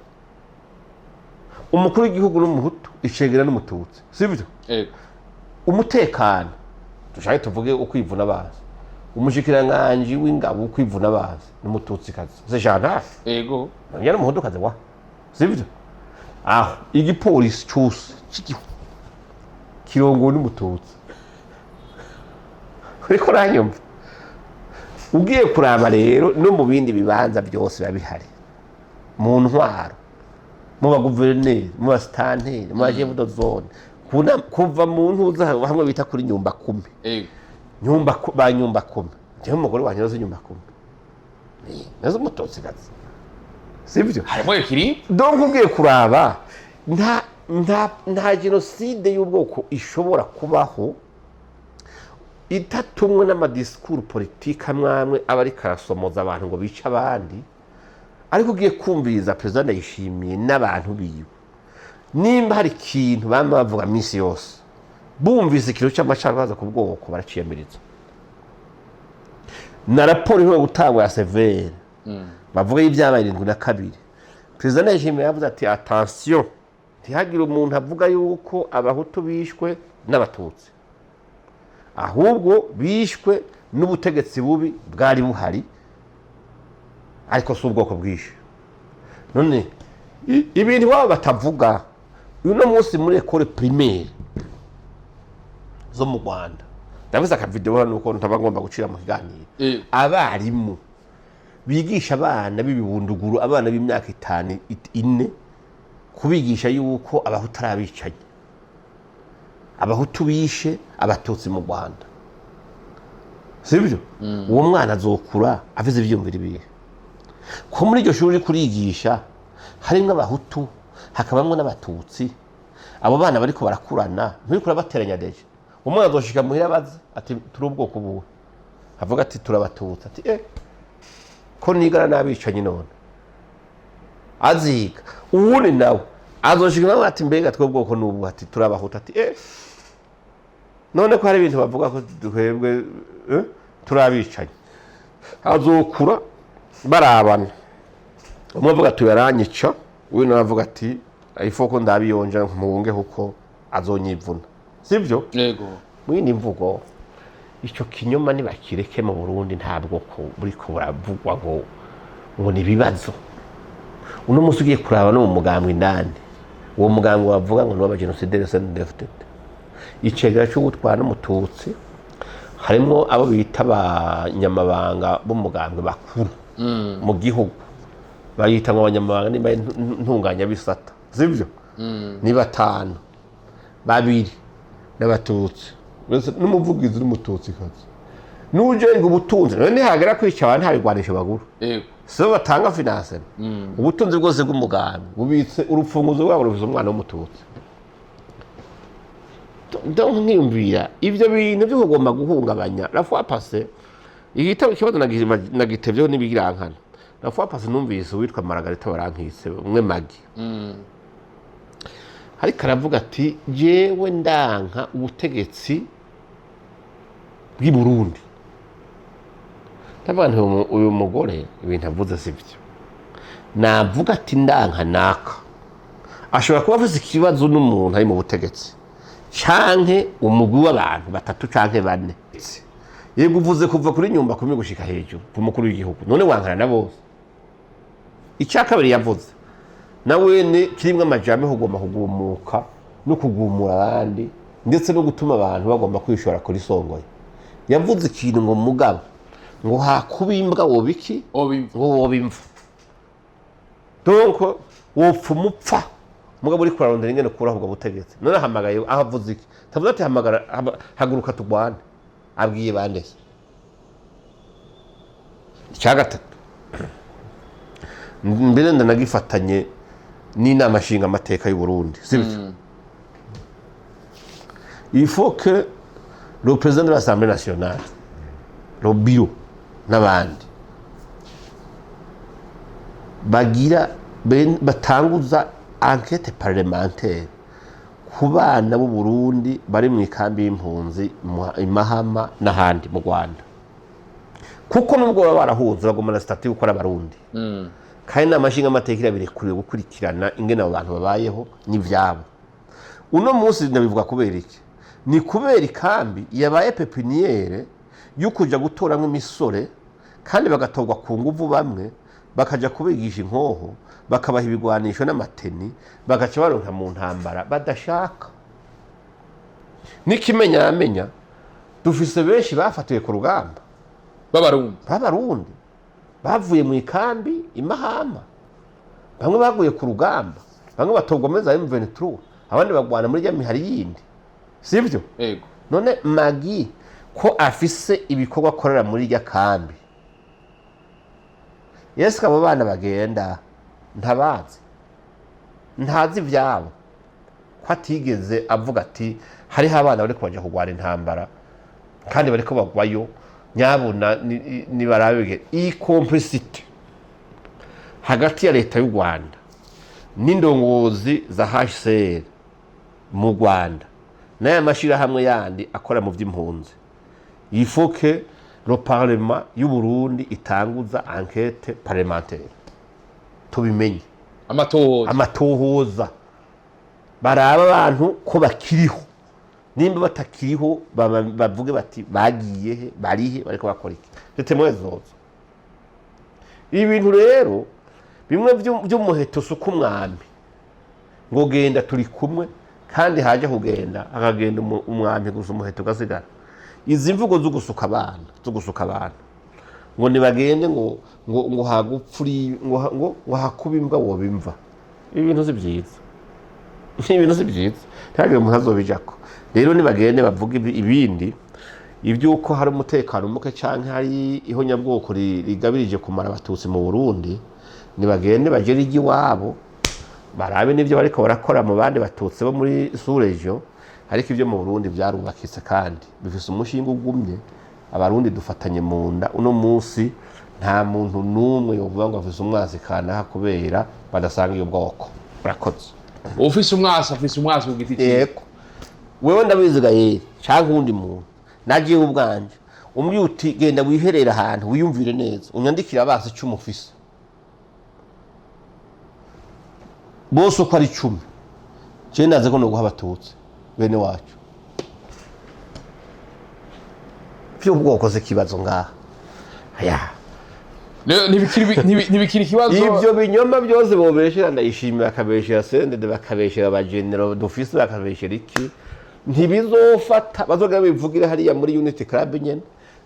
umukuru w'igihugu n'Umuhutu, icegera n'Umututsi, sibyo? Ego. Umutekano, dushake tuvuge ukwivuna abanzi, umushikiranganji w'ingabo ukwivuna abanzi n'Umututsikazi, c'est Chantal. Ego. Yari Umuhutukazi wa, sibyo? Aho igipolisi cyose cy'igihugu kirongowe n'Umututsi, uriko uranyumva? Ugiye kuraba rero no mu bindi bibanza byose biba bihari mu ntwaro, mu baguverineri, mu basitanteri, mu ba chefs de zone, kuva mu ntuza hamwe bita kuri nyumba kumi. Nyumba ba nyumba kumi, njyewe umugore wanjye azi nyumba kumi. Nazo Umututsikazi, sibyo? Harimo ekiri. Donc ugiye kuraba, nta jenoside y'ubwoko ishobora kubaho itatumwe n'ama discours politiques amwe amwe aba ariko arasomoza abantu ngo bice abandi. Ariko ugiye kumviriza perezida Ndayishimiye n'abantu biwe, nimba hari ikintu bama bavuga minsi yose, bumvise ikintu cy'amacandwe ku bwoko baraciyamiriza. Na raporo iheruka gutangwa ya CVR bavuga y'ibyabaye 72, perezida Ndayishimiye yavuze ati: "Attention, ntihagire umuntu avuga yuko Abahutu bishwe n'Abatutsi, ahubwo bishwe n'ubutegetsi bubi bwari buhari, ariko si ubwoko bwishe." None ibintu iwabo batavuga, uno munsi muri école primaire zo mu Rwanda, ndavuze aka vidéo hano nuko ntaba ngomba gucira mu kiganiro, abarimu bigisha abana b'ibibunduguru, abana b'imyaka 5, 4, kubigisha yuko Abahutu ari abicanyi, Abahutu bishe Abatutsi mu Rwanda, sibyo? Uwo mwana azokura afise ivyiyumviro ibihe, ko muri iryo shuri uri kurigisha harimwo Abahutu, hakabamwo n'Abatutsi? Abo bana bariko barakurana, nturiko urabateranya déjà. Umwana azoshika muhira abaze ati: "Turi ubwoko buwe?" Avuga ati: "Turabatutsi." Ati: "Eh, ko nigana n'abicanyi?" None aziga. Uwundi nawe azoshika nawe ati: "Mbega twe ubwoko n'ubu?" Ati: "Turabahutu." Ati: "Eh, none ko hari ibintu bavuga ko twebwe turi abicanyi?" Azokura barabana. Umwe avuga ati yaranyica, uyu nawe avuga ati ifoko ndabiyonja mpunge kuko azonyivuna, sibyo? Yego. Mwindi mvugo, icyo kinyoma nibakireke. Mu Burundi nta bwoko buriko buravugwa ngo ni ibibazo. Uno munsi ugiye kuraba no mu mugambwe indani, uwo mugambwe bavuga ngo ni uw'abagenosideri CNDD-FDD, icegera cyo gutwara n'umututsi, harimwo abo bita abanyamabanga b'umugambwe bakuru mu gihugu, bayita ngo abanyamabanga nimba ari ntunganyabisata, sibyo? Ni batanu, babiri n'abatutsi. Uretse n'umuvugizi n'umututsi kazi n'ujejwe ubutunzi. None nihagera kwica abantu, nta bigwanisho bagura. Sibo batanga finance? Ubutunzi bwose bw'umugambi bubitse, urufunguzo rwabo rufise umwana w'umututsi. Donc nkiyumvira ivyo bintu vyo kugomba guhungabanya. La fois passée, igitabo ikibazo nagitevyeho n'ibigirankana. La fois passée numvise uwitwa Margarita Barankitse, umwe Magi, ariko aravuga ati: "Jewe ndanka ubutegetsi bw'i Burundi." Ndavuga nti uyu mugore ibintu avuze si byo. Navuga ati ndanka naka, ashobora kuba afise ikibazo n'umuntu ari mu butegetsi canke umugwi w'abantu batatu canke bane. Yego, uvuze kuva kuri nyumba kumi gushika hejuru ku mukuru w'igihugu, none wankana na bose? Icya kabiri yavuze na wene kirimwo amajambo yo kugomba kugumuka no kugumura abandi, ndetse no gutuma abantu bagomba kwishora kuri songoye. Yavuze ikintu ngo mugabo ngo hakuba imbwa woba iki? Obimva. Ngo woba imva. Donc wopfa umupfa mugabo uri kurarondera ingene ukuraho ubwo butegetsi. None ahamagaye aho avuze iki? Tavuze ati hamagara haguruka turwane, abwiye bande se? Icya gatatu mbere ndanagifatanye n'inama nshinga amateka y'u Burundi, sibyo? Il faut que le président de l'Assemblée nationale, le bureau n'abandi bagira batanguza enquête parlementaire ku bana b'u Burundi bari mu ikambi y'impunzi i Mahama n'ahandi mu Rwanda, kuko nubwo baba barahuze bagumana statut yo gukora abarundi, kandi inama nshingamateka irabirekuriwe gukurikirana ingene abo bantu babayeho n'ivyabo. Uno munsi ndabivuga kubera iki? Ni kubera ikambi yabaye pépinière yo kuja gutoramwo imisore, kandi bagatorwa ku nguvu, bamwe bakaja kubigisha inkoho, bakabaha ibigwanisho n'amateni, bagaca baronka mu ntambara badashaka. N'ikimenyamenya, dufise benshi bafatiwe ku rugamba b'abarundi. B'abarundi bavuye mu ikambi i Mahama, bamwe baguye ku rugamba, bamwe batorwa muri za M23, abandi bagwana muri rya mihari yindi, sibyo? Yego. None Magi ko afise ibikorwa akorera muri rya kambi, yesu abo bana bagenda ntabazi, ntazi ivyabo, ko atigeze avuga ati hariho abana bariko baja kurwana intambara kandi bariko bagwayo, nyabuna nibarabige iyi complicité hagati ya leta y'u Rwanda n'indongozi za HCR mu Rwanda n'aya mashirahamwe yandi akora mu vy'impunzi. Il faut que le parlement y'u Burundi itanguza enquête parlementaire, tubimenye. Amatohoza. Amatohoza, baraba abantu ko bakiriho, nimba batakiriho bavuge bati bagiye he, barihe, bariko bakora iki? Témoins zozo. Ibi bintu rero bimwe vy'umuheto suka umwambi ngo genda turi kumwe, kandi haje kugenda akagenda umwambi gusa, umuheto ugasigara. Izi mvugo zo gusuka abana, zo gusuka abantu ngo nibagende, ngo hagupfuri, ngo hakuba imbwa woba imva, ibi bintu si byiza, ibintu si byiza, ntihagire umuntu azobijako. Rero nibagende bavuga ibindi, iby'uko hari umutekano muke canke hari ihonyabwoko rigabirije kumara abatutsi mu Burundi, nibagende bagere iwabo barabe n'ibyo bariko barakora mu bandi batutsi bo muri sous-région. Ariko ibyo mu Burundi byarubakitse kandi bifise umushinga ugumye. Abarundi dufatanye mu nda. Uno munsi nta muntu n'umwe yovuga ngo afise umwansi kanaka kubera badasanga iyo bwoko. Urakoze. Ufise umwasi afise umwasi ku giti ciwe. Yego, wewe ndabizigaye canke uwundi muntu, najewe ubwanje umbwiye uti genda wiherere ahantu wiyumvire neza, unyandikire abasi icumi ufise. Bose uko ari 10, je ndazi ko noguha Abatutsi bene wacu. Vy'ubwoko si ikibazo ngaha aya. Ntibikiri ikibazo. Ibyo binyoma byose bobeshera Ndayishimiye, bakabeshera CNDD, bakabeshera abagenero dufise, bakabeshera iki, ntibizofata. Bazogera bivugire hariya muri Unity Club nyene,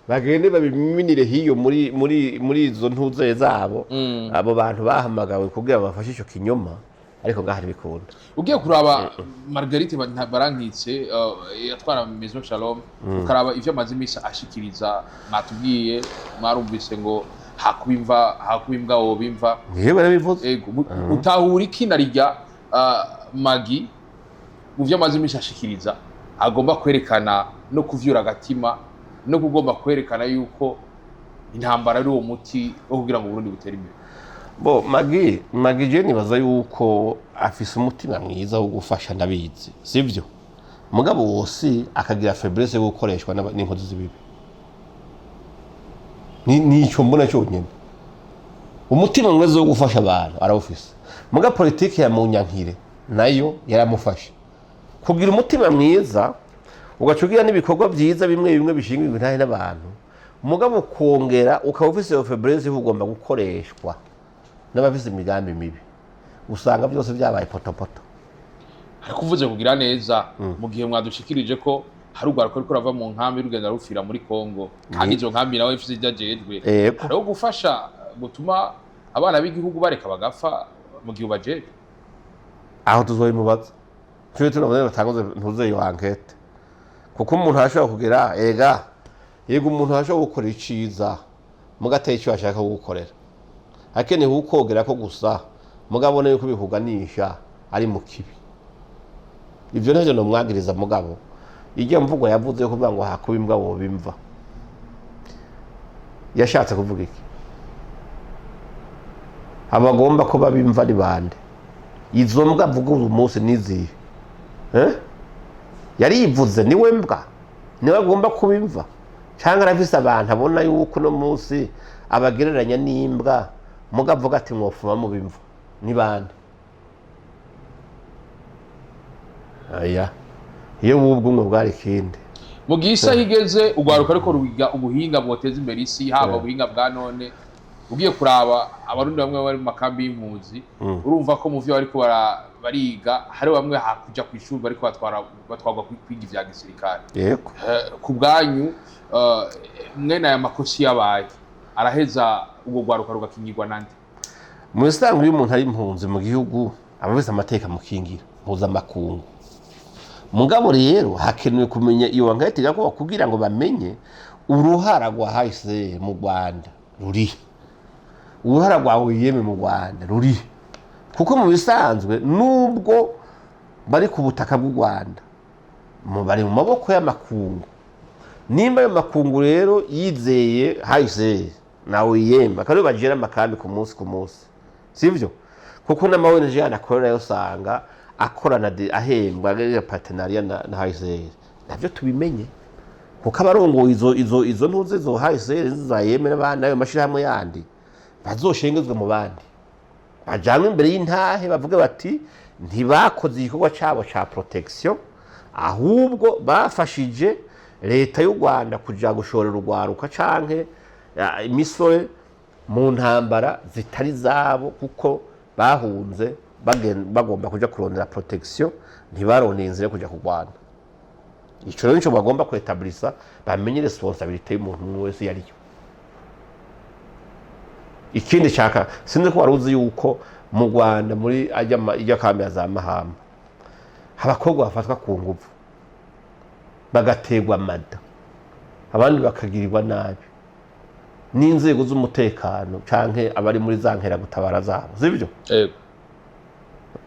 bagende babiminire hiyo muri izo ntuze zabo, abo bantu bahamagawe kugira bafashe ico kinyoma, ariko ngaha ntibikunda. Ugiye kuraba Marguerite Barankitse, yatwara Maison Shalom, ukaraba ivyo amaze iminsi ashikiriza, mwatubwiye, mwarumvise ngo hakuba imva, hakuba imbwa woba imva. Ngiye barabivuze. Ego, utahura iki na rirya Magi mu vyo amaze iminsi ashikiriza agomba kwerekana no kuvyura agatima no kugomba kwerekana yuko intambara ari uwo muti wo kugira ngo Burundi butere imbere? Bo Magi je nibaza yuko afise umutima mwiza wo gufasha, ndabizi, sivyo? Mugabo wose akagira faiblesse yo gukoreshwa n'inkozi z'ibibi. Ni nico mbona cyonyine. Umutima mwiza wo gufasha abantu arawufise, muga politiki ya munyankire nayo yaramufasha kugira umutima mwiza, ugaca ugira n'ibikorwa byiza bimwe bimwe bishinga intahe n'abantu, mugabo ukongera ukaba ufise iyo faiblesse yo kugomba gukoreshwa n'abafise imigambi mibi, usanga byose byabaye potopoto. Ariko uvuze kugira neza, mu gihe mwadushikirije ko hari urwaruka ruriko rurava mu nkambi rugenda rupfira muri Kongo, kandi izo nkambi nawe ifise ivyo ajejwe, hariho gufasha gutuma abana b'igihugu bareka bagapfa mu gihe ubajejwe? Aho tuzobimubaza, tube tunavuze batanguze ntuze iyo enquête, kuko umuntu arashobora kugira ega yego, umuntu arashobora gukora iciza mugateye icyo ashaka kugukorera, akeneye kukogera ko gusa, mugabone yuko bikuganisha ari mu kibi. Ivyo ntavyo nomwagiriza, mugabo irya mvugo yavuze yo kuvuga ngo hakuba imbwa woba imva, yashatse kuvuga iki? Abagomba ko babimva ari bande? Izo mbwa avuga uyu munsi nizihe? Eh? Yarivuze niwe mbwa, niwe agomba kuba imva, cyangwa arafise abantu abona yuko uno munsi abagereranya n'imbwa, muga avuga ati mwofuma mu bimva ni bande? Aya iyo bubwo bwari ikindi. Mu gihe isaha igeze, urwaruka ariko ruwiga ubuhinga bwoteza imbere isi, haba ubuhinga bwa none. Ugiye kuraba Abarundi bamwe bari mu makambi y'impunzi, urumva ko mu vyo bariko bariga hari bamwe hakuja ku ishuri bariko batwarwa kwiga ivya gisirikare. Ku bwanyu, mwene aya makosi yabaye araheza ubwo rwaruka rugakingirwa nande? Mu bisanzwe, iyo umuntu ari impunzi mu gihugu aba afise amateka mukingira mpuzamakungu. Mugabo rero hakenewe kumenya iyo enquête igakorwa kugira ngo bamenye uruhara rwa HCR mu Rwanda ruri, uruhara rwa OIM mu Rwanda ruri, kuko mu bisanzwe nubwo bari ku butaka bw'u Rwanda, bari mu maboko y'amakungu. Nimba ayo makungu rero yizeye HCR na OIM, akaba aribo bagira amakambi ku munsi ku munsi, sivyo? Kuko n'ama ONG yandi akorera usanga akorana ahembwa agira partenariat na HCR. Navyo tubimenye, kuko abarongoye izo ntuze zo HCR za OIM n'abandi n'ayo mashirahamwe yandi bazoshengezwe mu bandi, bajanwe imbere y'intahe, bavuge bati ntibakoze igikorwa cabo ca protection, ahubwo bafashije leta y'u Rwanda kuja gushorera urwaruka canke imisore mu ntambara zitari zabo, kuko bahunze bagomba kuja kurondera protection, ntibarondeye inzira yo kuja kurwana. Ico rero nico bagomba kwetablisa, bamenye responsabilité y'umuntu umwe wese yariyo. Ikindi shaka, sinzi ko wari uzi yuko mu Rwanda muri ajya kambi ya za Mahama abakobwa bafatwa ku nguvu, bagategwa amada, abandi bakagirirwa nabi n'inzego z'umutekano canke abari muri za nkeragutabara zabo, sibyo? Yego.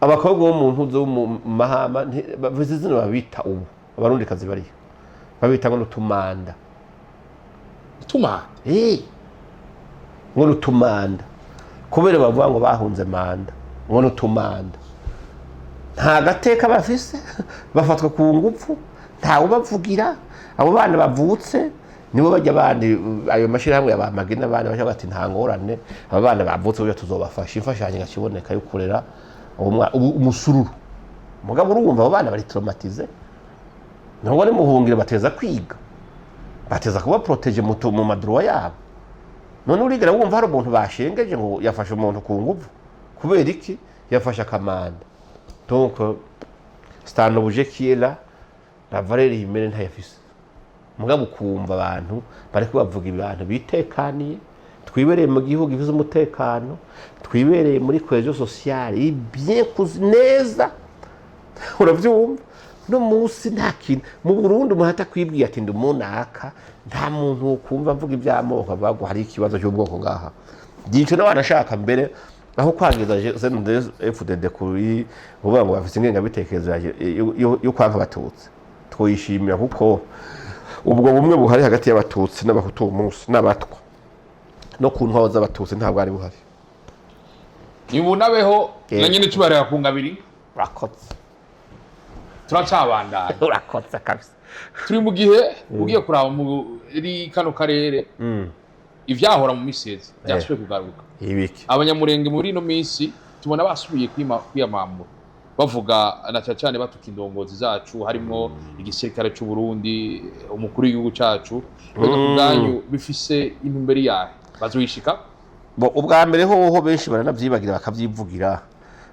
Abakobwa bo mu ntuzo bo mu Mahama bavuze izina babita ubu, Abarundikazi bariyo babita ngo n'utumanda. Tumanda? Eh, ngo n'utumanda, kubera bavuga ngo bahunze manda, ngo n'utumanda. Nta gateka bafise, bafatwa ku ngufu, ntawe ubavugira. Abo bana bavutse nibo bajya abandi ayo mashyirahamwe ya ba Magi n'abandi baca bati nta ngorane, aba bana bavutse burya tuzobafasha, imfashanyo igakiboneka yo kurera. Uwo ubu umusururu. Mugabo urumva abo bana bari traumatisés. Ntabwo bari muhungiro, bateza kwiga, bateza kuba protégés mu ma droits yabo. None urigera wumva hari umuntu bashengeje ngo yafashe umuntu ku nguvu? Kubera iki yafashe akamanda? Donc c'est un objet qui est là, la valeur humaine ntayafise. Mugabo ukumva abantu bariko bavuga ibintu bitekaniye. Twibereye mu gihugu gifise umutekano, twibereye muri cohésion sociale bien kuzi neza, uravyumva? No munsi nta kintu mu Burundi umuntu atakwibwiye ati ndi umunaka. Nta muntu ukumva mvuga iby'amoko, avuga ngo hari ikibazo cy'ubwoko ngaha. Byinshi n'abanashaka mbere aho kwangiza CNDD-FDD kuri kuvuga ngo bafise ingengabitekerezo yo kwanka Abatutsi, twoyishimira, kuko ubwo bumwe buhari hagati y'Abatutsi n'Abahutu uwo munsi n'Abatwa no ku ntwaro z'Abatutsi ntabwo ari buhari. Nibunabeho na nyine cyubahiro ku ngabiri. Urakoze. Turacabandanya. Urakoze kabisa. Turi mu gihe ugiye kuraba muri kano karere, ivyahora mu misezi byasubiye kugaruka. Ibiki? Abanyamurenge muri ino minsi tubona basubiye kwiyamamura, bavuga na cyane cyane batuka indongozi zacu, harimo igisirikare cy'u Burundi, umukuru w'igihugu cacu. Mbega ku bwanyu bifise intumbero yahe? Bazoyishika? Bo, ubwa mbere hoho benshi baranavyibagira, bakavyivugira,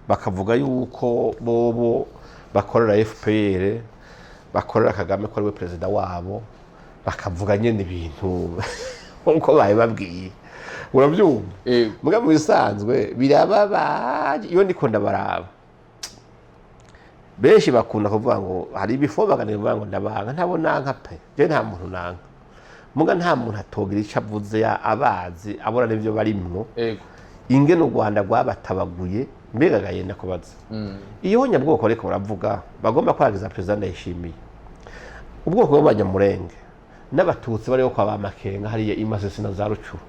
bakavuga yuko bobo bakorera FPR, bakorera Kagame, ko ariwe perezida wabo, bakavuga nyene ibintu nkuko babibabwiye, urabyumva? Muga mu bisanzwe birababaje iyo ndiko ndabaraba. Benshi bakunda kuvuga ngo hari ibifobagana, bivuga ngo ndabanga. Ntabo nanka pe, je nta muntu nanka. Muga nta muntu atogira ico avuze abazi abona n'ivyo barimwo, ingene u Rwanda rwabatabaguye. Mbega gayenda kubaza, iyo nyabwoko ariko baravuga bagomba kwagiza perezida Ndayishimiye, ubwoko bw'Abanyamurenge n'Abatutsi bariho kwa ba Makenga hariya i Masisi na za Rucuru,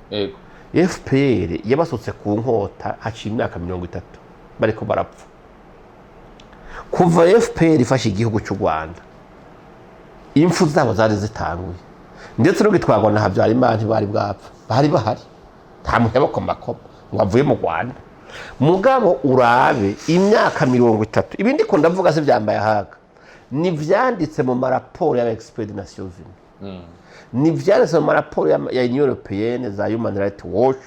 FPR yabasutse ku nkota haciye imyaka 30 bariko barapfa. Kuva FPR ifashe igihugu cy'u Rwanda, impfu zabo zari zitanguye, ndetse no gitwarwa na Habyarimana ntibari bwapfa, bari bahari, nta muntu yabakomakoma ngo avuye mu Rwanda. Mugabo urabe imyaka 30. Ibindi ko ndavuga se byambaye ahaga, ni vyanditse mu maraporo y'aba experts des Nations Unies, ni vyanditse mu maraporo ya Union Européenne, za Human Rights Watch,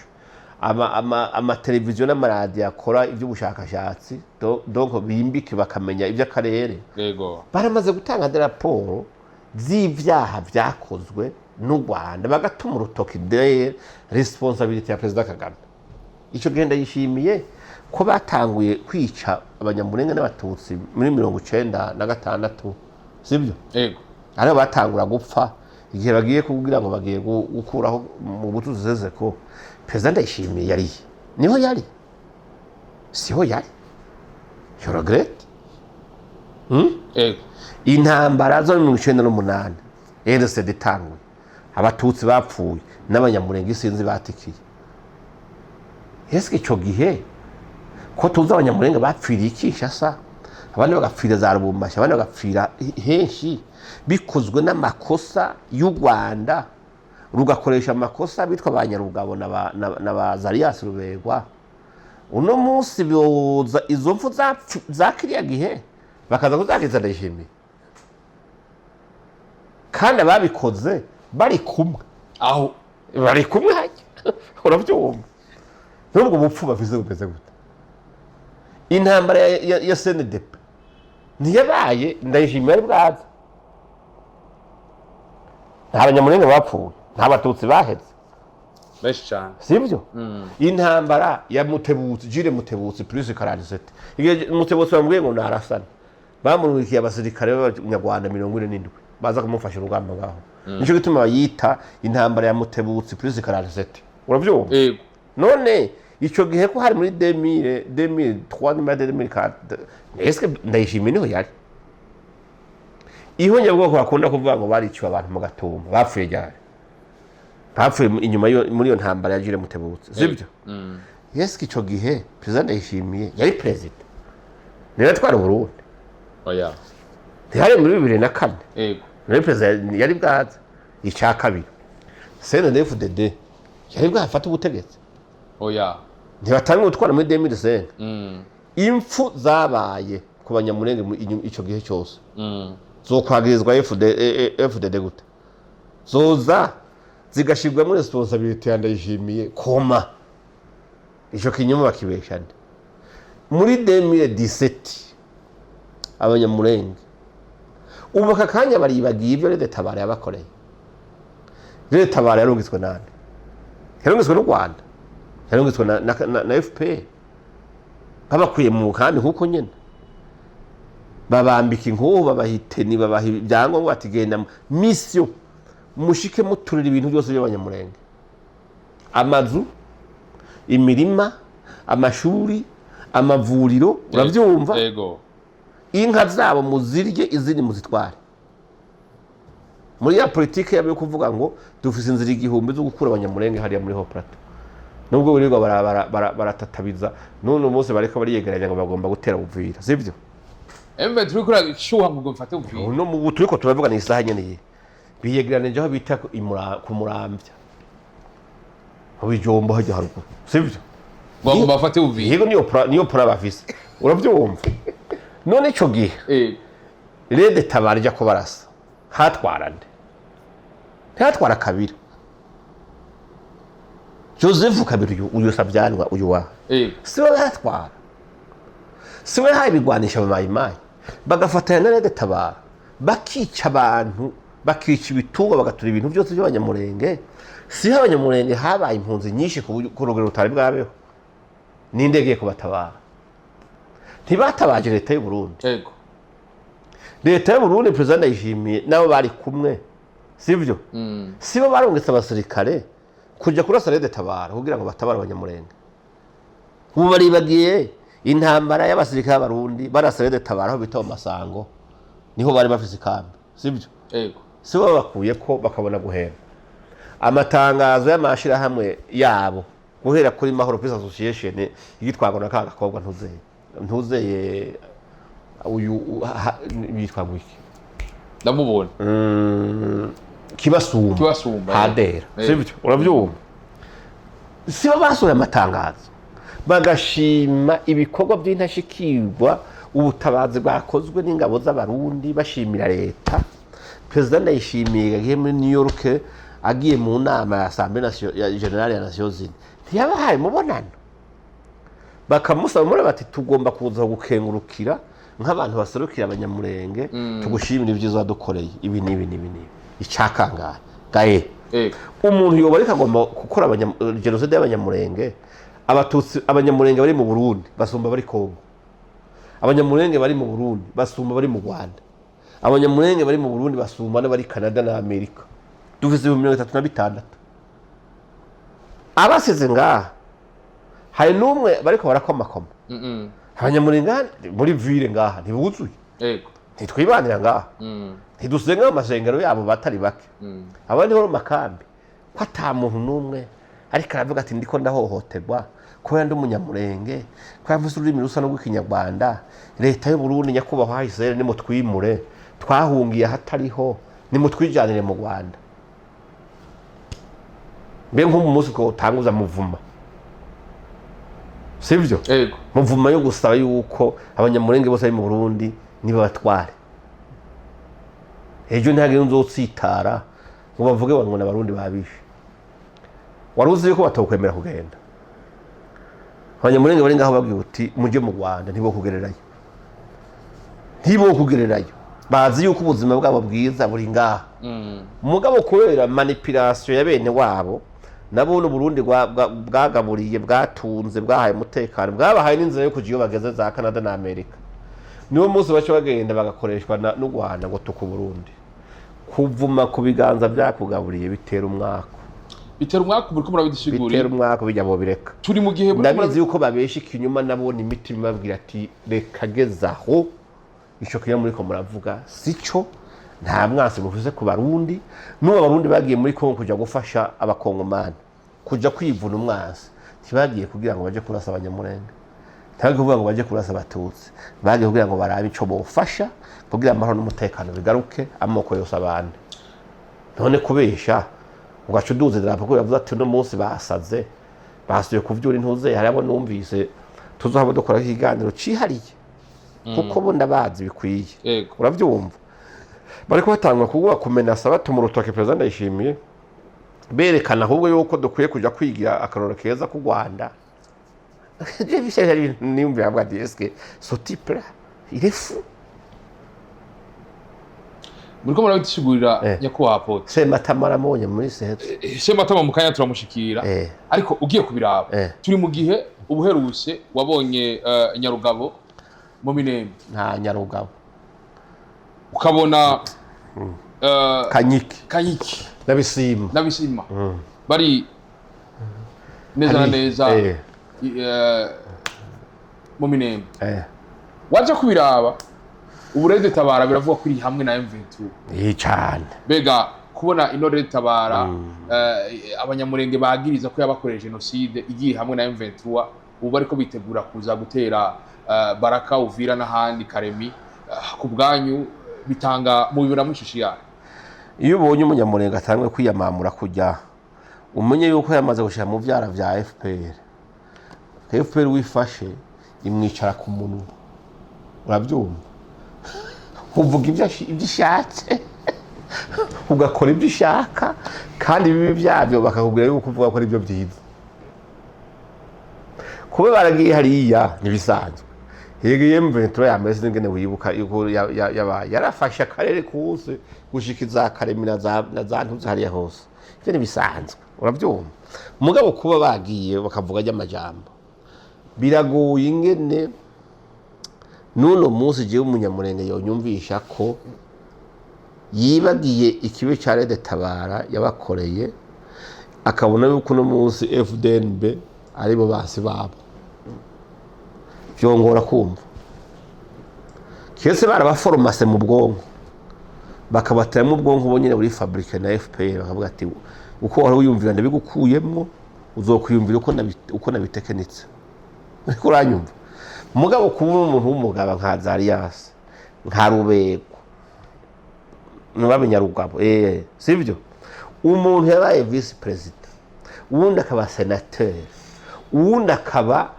amateleviziyo n'amaradiyo akora iby'ubushakashatsi, donc bimbike bakamenya iby'akarere, baramaze gutanga des raporo z'ivyaha vyakozwe n'u Rwanda, bagatuma urutoki de responsabilité ya Perezida Kagame. Ico gihe ndayishimiye ko batanguye kwica Abanyamurenge n'Abatutsi muri 96, sibyo? Yego. Ariho batangura gupfa, igihe bagiye kugira ngo bagiye gukuraho mu butuzi sezeko. Perezida Ndayishimiye yariye, niho yari, siho yari, je regrette. Yego. Intambara zo 98 RCD itanguye, Abatutsi bapfuye n'Abanyamurenge isinzi batikiye. Ese icyo gihe ko tuzi Abanyamurenge bapfiriye i Kinshasa, abandi bagapfira za Lubumbashi, abandi bagapfira henshi, bikozwe n'amakosa y'u Rwanda, rugakoresha amakosa bitwa ba Nyarugabo na ba Zarias Ruberwa, uno munsi boza izo mfu za kiriya gihe bakaza kuzagiza Ndayishimiye, kandi ababikoze bari kumwe? Aho. Bari kumwe hajya, urabyumva? N'ubwo bupfu bafise bumeze gute? Intambara ya CNDP ntiyabaye Ndayishimiye ari bwaza? Nta Banyamurenge bapfuye? Nta Batutsi baheze? Benshi cyane. Sibyo? Intambara ya Mutebutsi, Jules Mutebutsi plus 47, igihe Mutebutsi bamubwiye ngo narasana, bamurungikiye abasirikare b'Abanyarwanda 47 baza kumufasha urugamba ngaho. Nico gituma bayita intambara ya Mutebutsi plus 47, urabyumva? Yego. None ico gihe ko hari muri 2000, 2003 nyuma ya 2004, est-ce que Ndayishimiye niho yari? Ihonyabwoko bakunda kuvuga ngo bariciwe abantu mu Gatumba, bapfuye ryari? Bapfuye inyuma muri iyo ntambara ya Jules Mutebutsi, sibyo? Est-ce que ico gihe perezida Ndayishimiye yari perezida? Niwe yatwara Uburundi? Oya. Ntihari muri 2004? Yego. Niwe perezida yari bwaza? Icya kabiri, CNDD-FDD yari bwafata ubutegetsi? Oya. Ntibatanga gutwara muri 2005? Impfu zabaye ku Banyamurenge ico gihe cyose zokwagirizwa FD, FDD gute? Zoza zigashirwamo responsabilité ya Ndayishimiye koma ico kinyoma bakibesha nde? Muri 2017 Abanyamurenge ubu aka kanya baribagiye ibyo RED Tabara yabakoreye. RED Tabara yarungitswe nande? Yarungitswe n'u Rwanda, yarungitswe na FPR. Babakuye mu kambi nk'uko nyene babambika inkuhu, babaha iteni, babaha ibyangombwa, bati: "Genda mission, mushike muturira ibintu byose by'Abanyamurenge, amazu, imirima, amashuri, amavuriro." Urabyumva? Yego. Inka zabo muzirye, izindi muzitware. Muri ya politike yabo yo kuvuga ngo dufise inzira igihumbi zo gukura Abanyamurenge hariya muri Haut Plateau, nubwo birirwa baratatabiza, none umunsi bariko bariyegeranya ngo bagomba gutera Uvira, sivyo? M23 uriko urashuha ngo mfate Uvira. Uno mu turiko turavuga ni isaha nyene ye biyegeranije aho bita ku Muramvya, mu Bijombo hajya haruguru, sivyo? Ngo bagomba bafate Uvira. Yego, niyo plan bafise, uravyumva? None ico gihe RED Tabara ija kubarasa, hatwara nde? Ntihatwara Kabira, Joseph Kabira, uyu Savyanwa, uyu wa siwe hatwara, siwe haye ibigwanisha mu Mayimayi, bagafatanya na RED Tabara, bakica abantu, bakica ibitungwa, bagatura ibintu byose by'Abanyamurenge. Siho Abanyamurenge habaye impunzi nyinshi ku rugero rutari bwabeho. Ninde yagiye kubatabara? Ntibatabaje leta y'u Burundi? Yego. Leta y'u Burundi, perezida Ndayishimiye nabo bari kumwe, sivyo? Sibo barungitse abasirikare kuja kurasa RED Tabara kugira ngo batabare Abanyamurenge? Ubu baribagiye intambara y'abasirikare b'Abarundi barasa RED Tabara aho bita mu Masango, niho bari bafise ikambi, sivyo? Yego. Sibo babakuye ko bakabona guhemba? Amatangazo y'amashirahamwe yabo, guhera kuri Mahoro Peace Association yitwagwa na ka gakobwa ntuzeye uyu yitwa gwiki? Ndamubona. Kibasumba. Kibasumba. Hadera. Sivyo? Uravyumva, sibo basohoye amatangazo bagashima ibikorwa by'intashikirwa, ubutabazi bwakozwe n'ingabo z'Abarundi, bashimira leta? Perezida Ndayishimiye yagiye muri New York, agiye mu nama ya Assemblée ya Générale ya Nations Unies, ntiyabahaye umubonano bakamusaba muri bati: "Tugomba kuza gukengurukira nk'abantu baserukira Abanyamurenge, tugushimira ibyiza wadukoreye, ibi n'ibi n'ibi n'ibi"? Icakangahe gaye? Umuntu yoba ariko agomba gukora jenoside y'Abanyamurenge, Abatutsi. Abanyamurenge bari mu Burundi basumba bari Kongo, Abanyamurenge bari mu Burundi basumba bari mu Rwanda, Abanyamurenge bari mu Burundi basumba n'abari Canada na Amerika. Dufise 36,000 abasize ngaha. Hari n'umwe bariko barakomakoma? Abanyamurenge muri ville ngaha ntibuzuye? Yego. Ntitwibanira ngaha? Ntidusenga mu masengero yabo batari bake? Abandi bo mu makambi, ko ata muntu n'umwe ariko aravuga ati: "Ndiko ndahohoterwa kubera ndi Umunyamurenge, kubera mvuze ururimi rusa n'urw'Ikinyarwanda. Leta y'u Burundi, nyakubahwa HCR, nimutwimure, twahungiye ahatariho, nimutwijanire mu Rwanda"? Mbe nk'umu munsi ko utanguza muvuma, sivyo? Yego. Muvuma yo gusaba yuko Abanyamurenge bose bari mu Burundi niba batware, ejo ntihagire nzotsitara ngo bavuge ngo n'Abarundi babishe. Wari uzi yuko batokwemera kugenda? Abanyamurenge bari ngaho babwiye uti: "Mujye mu Rwanda", ntibo kugererayo, ntibo kugererayo. Bazi yuko ubuzima bwabo bwiza buri ngaha. Mugabo kubera manipulation ya bene wabo, nabo n'Uburundi bwagaburiye, bwatunze, bwahaye umutekano, bwabahaye n'inzira yo kuja iyo bageze za Canada na Amerika, niwo munsi baca bagenda bagakoreshwa n'u Rwanda ngo tuku Burundi. Kuvuma ku biganza byakugaburiye bitera umwako. Bitera umwaka, muriko murabidusigurira. Bitera umwako, bijya bo bireka. Turi mu gihe muriko Ndabizi yuko babesha ikinyuma, nabona imitima ibabwira ati: "Reka gezaho, ico kinyoma muriko muravuga sico, nta mwansi mufise ku Barundi." N'ubu Abarundi bagiye muri Kongo kuja gufasha Abakongomani kuja kwivuna umwansi, ntibagiye kugira ngo baje kurasa Abanyamurenge, ntibagiye kuvuga ngo baje kurasa Abatutsi, bagiye kugira ngo barabe ico bofasha kugira amahoro n'umutekano bigaruke, amoko yose abane. None kubesha ugaca uduza idarapo ko yavuze ati: "Uno munsi basaze, basuye kuvyura intuze." Hari abo numvise Tuzohaba dukora ikiganiro cihariye, kuko bo ndabazi bikwiye. Uravyumva, bariko batangwa kuvuga kumenasa, batuma urutoke perezida Ndayishimiye, berekana ahubwo yuko dukwiye kuja kwigira akarorero keza k'u Rwanda. Je bishaje ari ibintu niyumvira, avuga ati: "Est-ce ce type là il est fou?" Muriko murabisigurira, nyakubahwa apôtre. Sematama aramubonye muri sehetse. Sematama mu kanya turamushikira. Ariko ugiye kubiraba, turi mu gihe ubuherutse wabonye Nyarugabo mu Minembwe. Nta Nyarugabo. Ukabona Kanyiki. Kanyiki. N'abisima. N'abisima bari neza na neza mu Minembwe. Waje kubiraba, ubu RED Tabara biravuga ko iri hamwe na M23. Cane. Mbega kubona ino RED Tabara, abanyamurenge bagiriza ko yabakoreye jenoside, igiye hamwe na M23, ubu bariko bitegura kuza gutera Baraka, Uvira n'ahandi, Karemi, ku bwanyu bitanga mubibonamo ishusho yayo? Iyo ubonye umunyamurenge atangwe kwiyamamura kujya, umenye yuko yamaze gushyira mu vyara vya FPR. FPR wifashe imwicara ku munwa, urabyumva, uvuga ibyo ishatse, ugakora ibyo ushaka, kandi ibibi byabyo bakakubwira yuko uvuga ko ari byo byiza. Kuba baragiye hariya ntibisanzwe. Yego, iyo M23 yambaye, sinzi ingene wibuka yuko yabaye yarafashe akarere kose gushika iza Karemi na za Ntuzi hariya hose. Ivyo ntibisanzwe, urabyumva. Mugabo kuba bagiye bakavuga ry'amajambo, biragoye ingene n'uno munsi jewe umunyamurenge yonyumvisha ko yibagiye ikibi ca RED Tabara yabakoreye, akabona yuko uno munsi FDNB aribo basi babo. Vyongora kumva kese barabaforomase mu bwonko, bakabateramo ubwonko bo nyene buri fabriqué na FPR, bakavuga ati: "Uko wari wiyumvira ndabigukuyemwo, uzokwiyumvira uko nabitekenitse." Uriko uranyumva? Mugabo kuba umuntu w'umugabo nka Azarias, nka Rubego, nubabe sivyo, umuntu yabaye vice président, uwundi akaba sénateur, uwundi akaba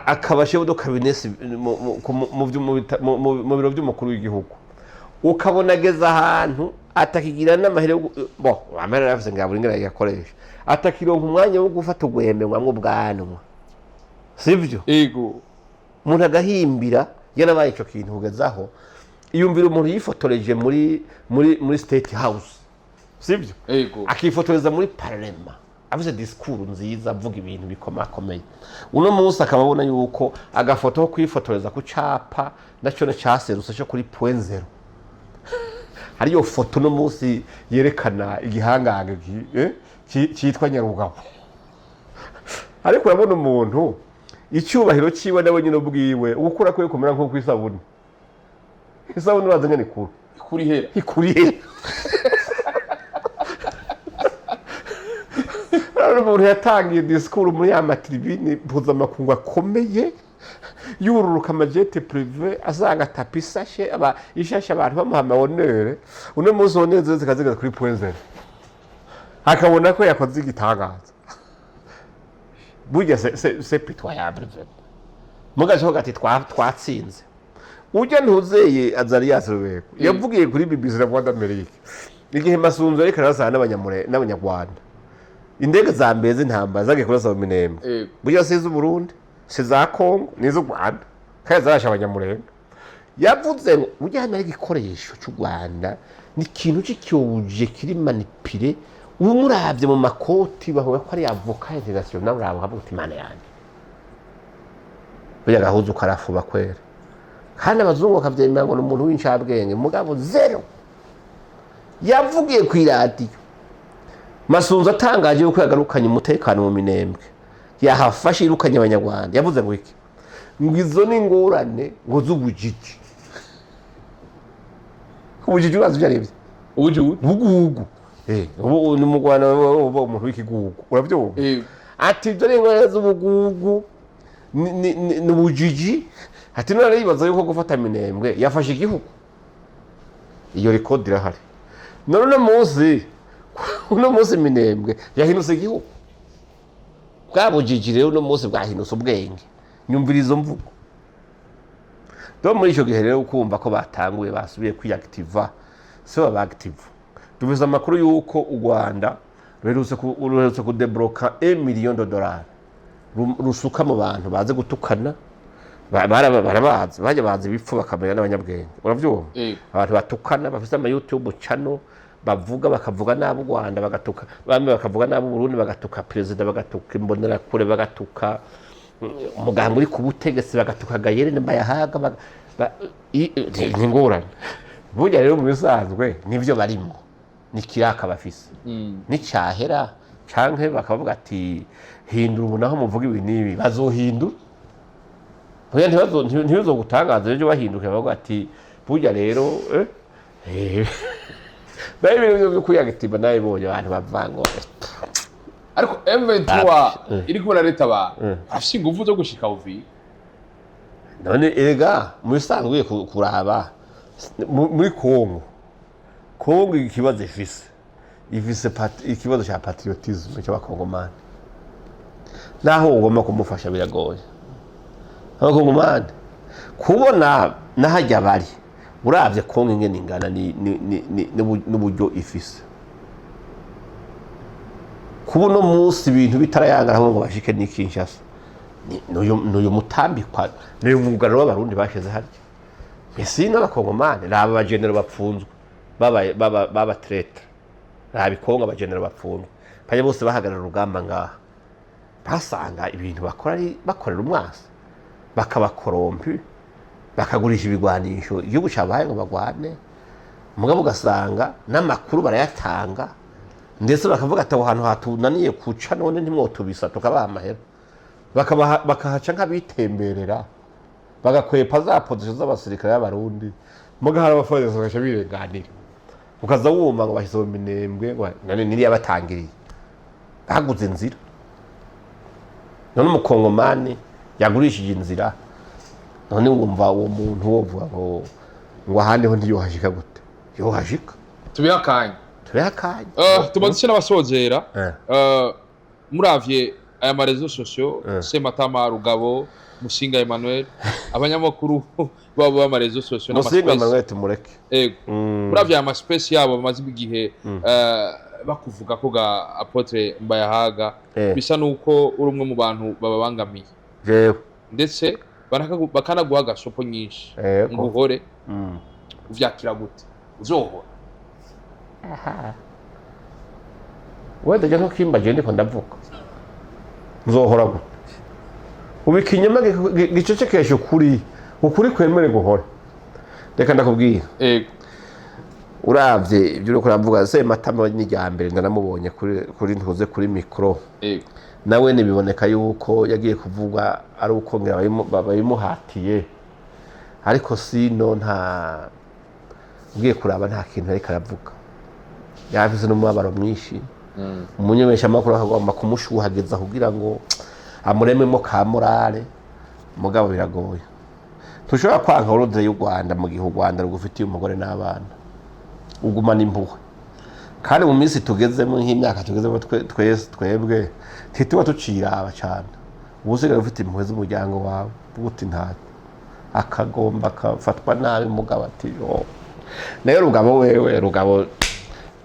akaba chef de cabinet mu biro by'umukuru w'igihugu, ukabona ageze ahantu atakigira n'amahera yo bo amahera yaravuze ngo yabura ingene yakoresha, atakironka umwanya wo gufata ugwembe ngo amwe ubwanwa, sivyo? Ego. Umuntu agahimbira yarabaye ico kintu kugezaho iyumvira umuntu yifotoreje muri State House, sivyo? Ego. Akifotoreza muri parlement, avuze discours nziza, avuga ibintu bikomakomeye, uno munsi akaba abona yuko agafoto ko kwifotoreza ku capa naco caserutse cyo kuri Point Zéro, hariyo foto uno munsi yerekana igihangange citwa Nyarugabo. Ariko urabona umuntu icyubahiro ciwe nawe nyine ubwiwe ugukura kwe kumera nko kwisabune. Isabune urazi ngene ikura? Kuri hera. Ikuriye. Urabona umuntu yatangiye discours muri ya ma tribune mpuzamakungu akomeye, yururuka ama jet privé, asanga tapis isashe, aba ishashe, abantu bamuha ama honneurs. Uno munsi honneurs zose zikaba kuri Point Zéro, akabona ko yakoze igitangaza. Burya c'est pitoyable vraiment. Mugace ati twatsinze. Ujya ntuzeye Azarias Rubeko yavugiye kuri BBC na Voix d'Amérique igihe Masunzu ariko arasana n'abanyarwanda, indege za mbere z'intambara zagiye kurasa mu Minembwe. Burya si iz'Uburundi, si za Kongo, ni iz'u Rwanda, kandi zarashe abanyamurenge. Yavuze ngo burya hano hari igikoresho cy'u Rwanda, ni ikintu cy'icyuje kiri manipulé. Umuravye mu makoti bavuga ko ari avocat international, uraba ukavuga uti: "Imana yanjye, burya gahuzu karafuba kwera." Kandi abazungu bakavyemera ngo ni umuntu w'incabwenge, mugabo zéro. Yavugiye ku iradiyo Masunzu atangaje yuko yagarukanye umutekano mu Minembwe, yahafashe, yirukanye abanyarwanda. Yavuze ngo iki? Ngo izo ni ingorane ngo z'ubujiji. Ubujiji urazi ibyo ari byo? Ubujuju. Ubugugu. Ubu ni mu Rwanda uba umuntu w'ikigugu, urabyumva? Ego. Ati ibyo ni ingorane z'ubugugu, ni ubujiji. Ati none yibaza yuko gufata Minembwe yafashe igihugu. Iyo record irahari. None uno munsi Minembwe yahindutse igihugu. Bwa bujiji rero uno munsi bwahindutse ubwenge. Nyumvira izo mvugo. Do muri icyo gihe rero ukumva ko batanguye basubiye kwiyakitiva, si baba active. Tuvuze amakuru y'uko u Rwanda ruherutse kudebloka 1 million de dollars rusuka mu bantu baze gutukana. Barabazi, bajya bazi ibipfu bakamenya n'abanyabwenge, uravyumva? Yego. Abantu batukana bafise ama YouTube channel, bavuga, bakavuga nabi u Rwanda, bagatuka bamwe, bakavuga nabi u Burundi, bagatuka perezida, bagatuka Imbonerakure, bagatuka umuganga uri ku butegetsi, bagatuka Gayere Mbayahaga, ni ingorane. Burya rero mu bisanzwe nivyo barimo, ni kiraka bafise, nicyahera canke bakavuga ati hindura ubu naho muvuga ibi n'ibi, bazohindura. Burya ntibizogutangaza ejo bahinduka bavuga ati burya rero nayo ibintu byo kwiyagitima nabibonye abantu bavanga. Ariko M23 iri kumwe na leta, abantu barafise inguvu zo gushika Uvira. None erega mu bisanzwe ugiye kuraba muri Kongo ikibazo ifise ikibazo cya patriotisme cy'Abakongomani. Naho ugomba kumufasha biragoye. Abakongomani kubona n'ahajya bari, uravye Kongo ingene ingana n'uburyo ifise, kuba uno munsi ibintu bitarayangara ngo bashike ni Kinshasa, n'uyu mutambikwa, n'uyu mwugariro w'Abarundi bashize harya. Ese n'Abakongomani, raba abagenero bapfunzwe, baba traîtres. Raba ikongo abagenero bapfunzwe bajya bose bahagarara urugamba ngaha, basanga ibintu bakora ari bakorera umwasi, bakabakorompi, bakagurisha ibigwanisho igihugu cyabaye ngo bagwane. Mugabo ugasanga n'amakuru barayatanga, ndetse bakavuga ati aho hantu hatunaniye kuca, none ntimwotubisa tukabaha amahera. Bakahaca nk'abitemberera, bagakwepa za positions z'abasirikare b'Abarundi. Muga hari abapolisi bagaca birenganira, ukaza wumva ngo bashyize mu Minembwe, ngo none niriya batangiriye baguze inzira. None Umukongomani yagurishije inzira, none wumva uwo muntu wovuga ngo ahandi ho ntiyohashika gute? Yohashika. Tubihe akanya. Tubeho akanya. Tumaze icyo n'abasozera. Muravye aya ma réseaux sociaux, Sematama, Rugabo, Musinga Emmanuel, abanyamakuru babo b'ama réseaux sociaux Musinga n'ama space. Emmanuel tumureke. Ego. Muravye aya ma space yabo bamaze igihe bakuvuga ko ga Apôtre Mbayahaga, bisa nuko uri umwe mu bantu bababangamiye, Jewe? ndetse bakanaguha agasopo nyinshi ngo uhore. Uvyakira gute? Uzohora? Wenda jya ntukimbagiye, ndiko ndavuga nzohora gute? Ubu ikinyoma gicecekesha ukuri, ukuri kwemere guhora. Reka ndakubwira. Ego. Uravye ibyo uriko uravuga, Sematama ni irya mbere ndaramubonye kuri ntuze, kuri micro. Nawe ntibiboneka yuko yagiye kuvuga ari uko ngira babimuhatiye, ariko sino nta ugiye kuraba nta kintu ariko aravuga. Yafise n'umubabaro mwinshi. Umunyemeshamakuru akagomba kumushuhagiza kugira ngo amurememo ka morale, mugabo biragoye. Ntushobora kwanka ordre y'u Rwanda mu gihe u Rwanda rugufitiye umugore n'abana, ugumana impuhwe. Kandi mu minsi tugezemo, nk'imyaka tugezemo, twese twebwe ntituba tuciraba cyane. Uba usigaye ufite impuhwe z'umuryango wawe, uvuga uti nta akagomba akafatwa nabi. Mugabo ati yo nayo Rugabo, wewe Rugabo,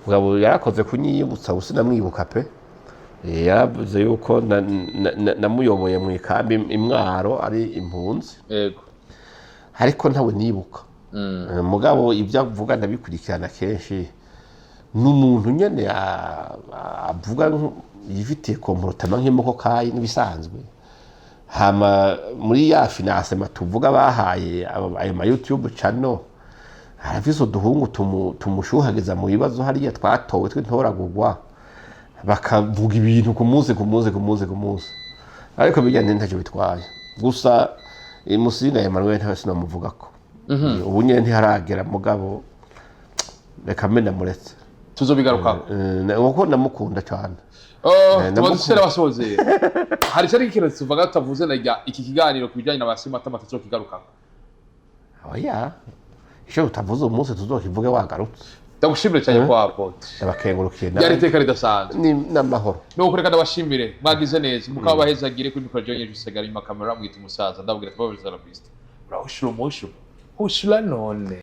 Rugabo yarakoze kunyiyibutsa, ubu sinamwibuka pe. Yaravuze yuko namuyoboye mu ikambi imwaro ari impunzi. Ariko ntawe nibuka. Mugabo ibyo avuga ndabikurikirana kenshi. Ni umuntu nyene avuga yifitiye comportement nk'imokokayi n'ibisanzwe. Hama muri ya financement tuvuga bahaye ayo ma YouTube channel, arafise uduhungu tumushuhagiza mu bibazo hariya twatowe tw'intoragurwa, bakavuga ibintu ku munsi ku munsi ku munsi ku munsi. Ariko bijya ntacyo bitwaye. Gusa Musinga Emmanuel ntawe sinamuvugako, ubu nyene ntiharagera, mugabo reka mbe ndamuretse. Tuzobigarukako. Kuko ndamukunda cyane. Oh, tumaze Ndamukunda. icyo n'abasozera, hari icyari ikintu tuvuga tutavuze na rya iki kiganiro ku bijyanye na ba Sematama tuzokigarukako. Oya, icyo utavuze uyu munsi tuzokivuge wagarutse. Ndagushimire cyane kwa apôtre. Ndabakengurukiye. Byari iteka ridasanzwe. Ni n'amahoro. Nuko reka ndabashimire, mwagize neza, mukaba bahezagire. Kuri micro jonye Jusegara, inyuma kamera mwita umusaza. Ndabwira ati babiriza la vista, urahushura umushuro hushura none.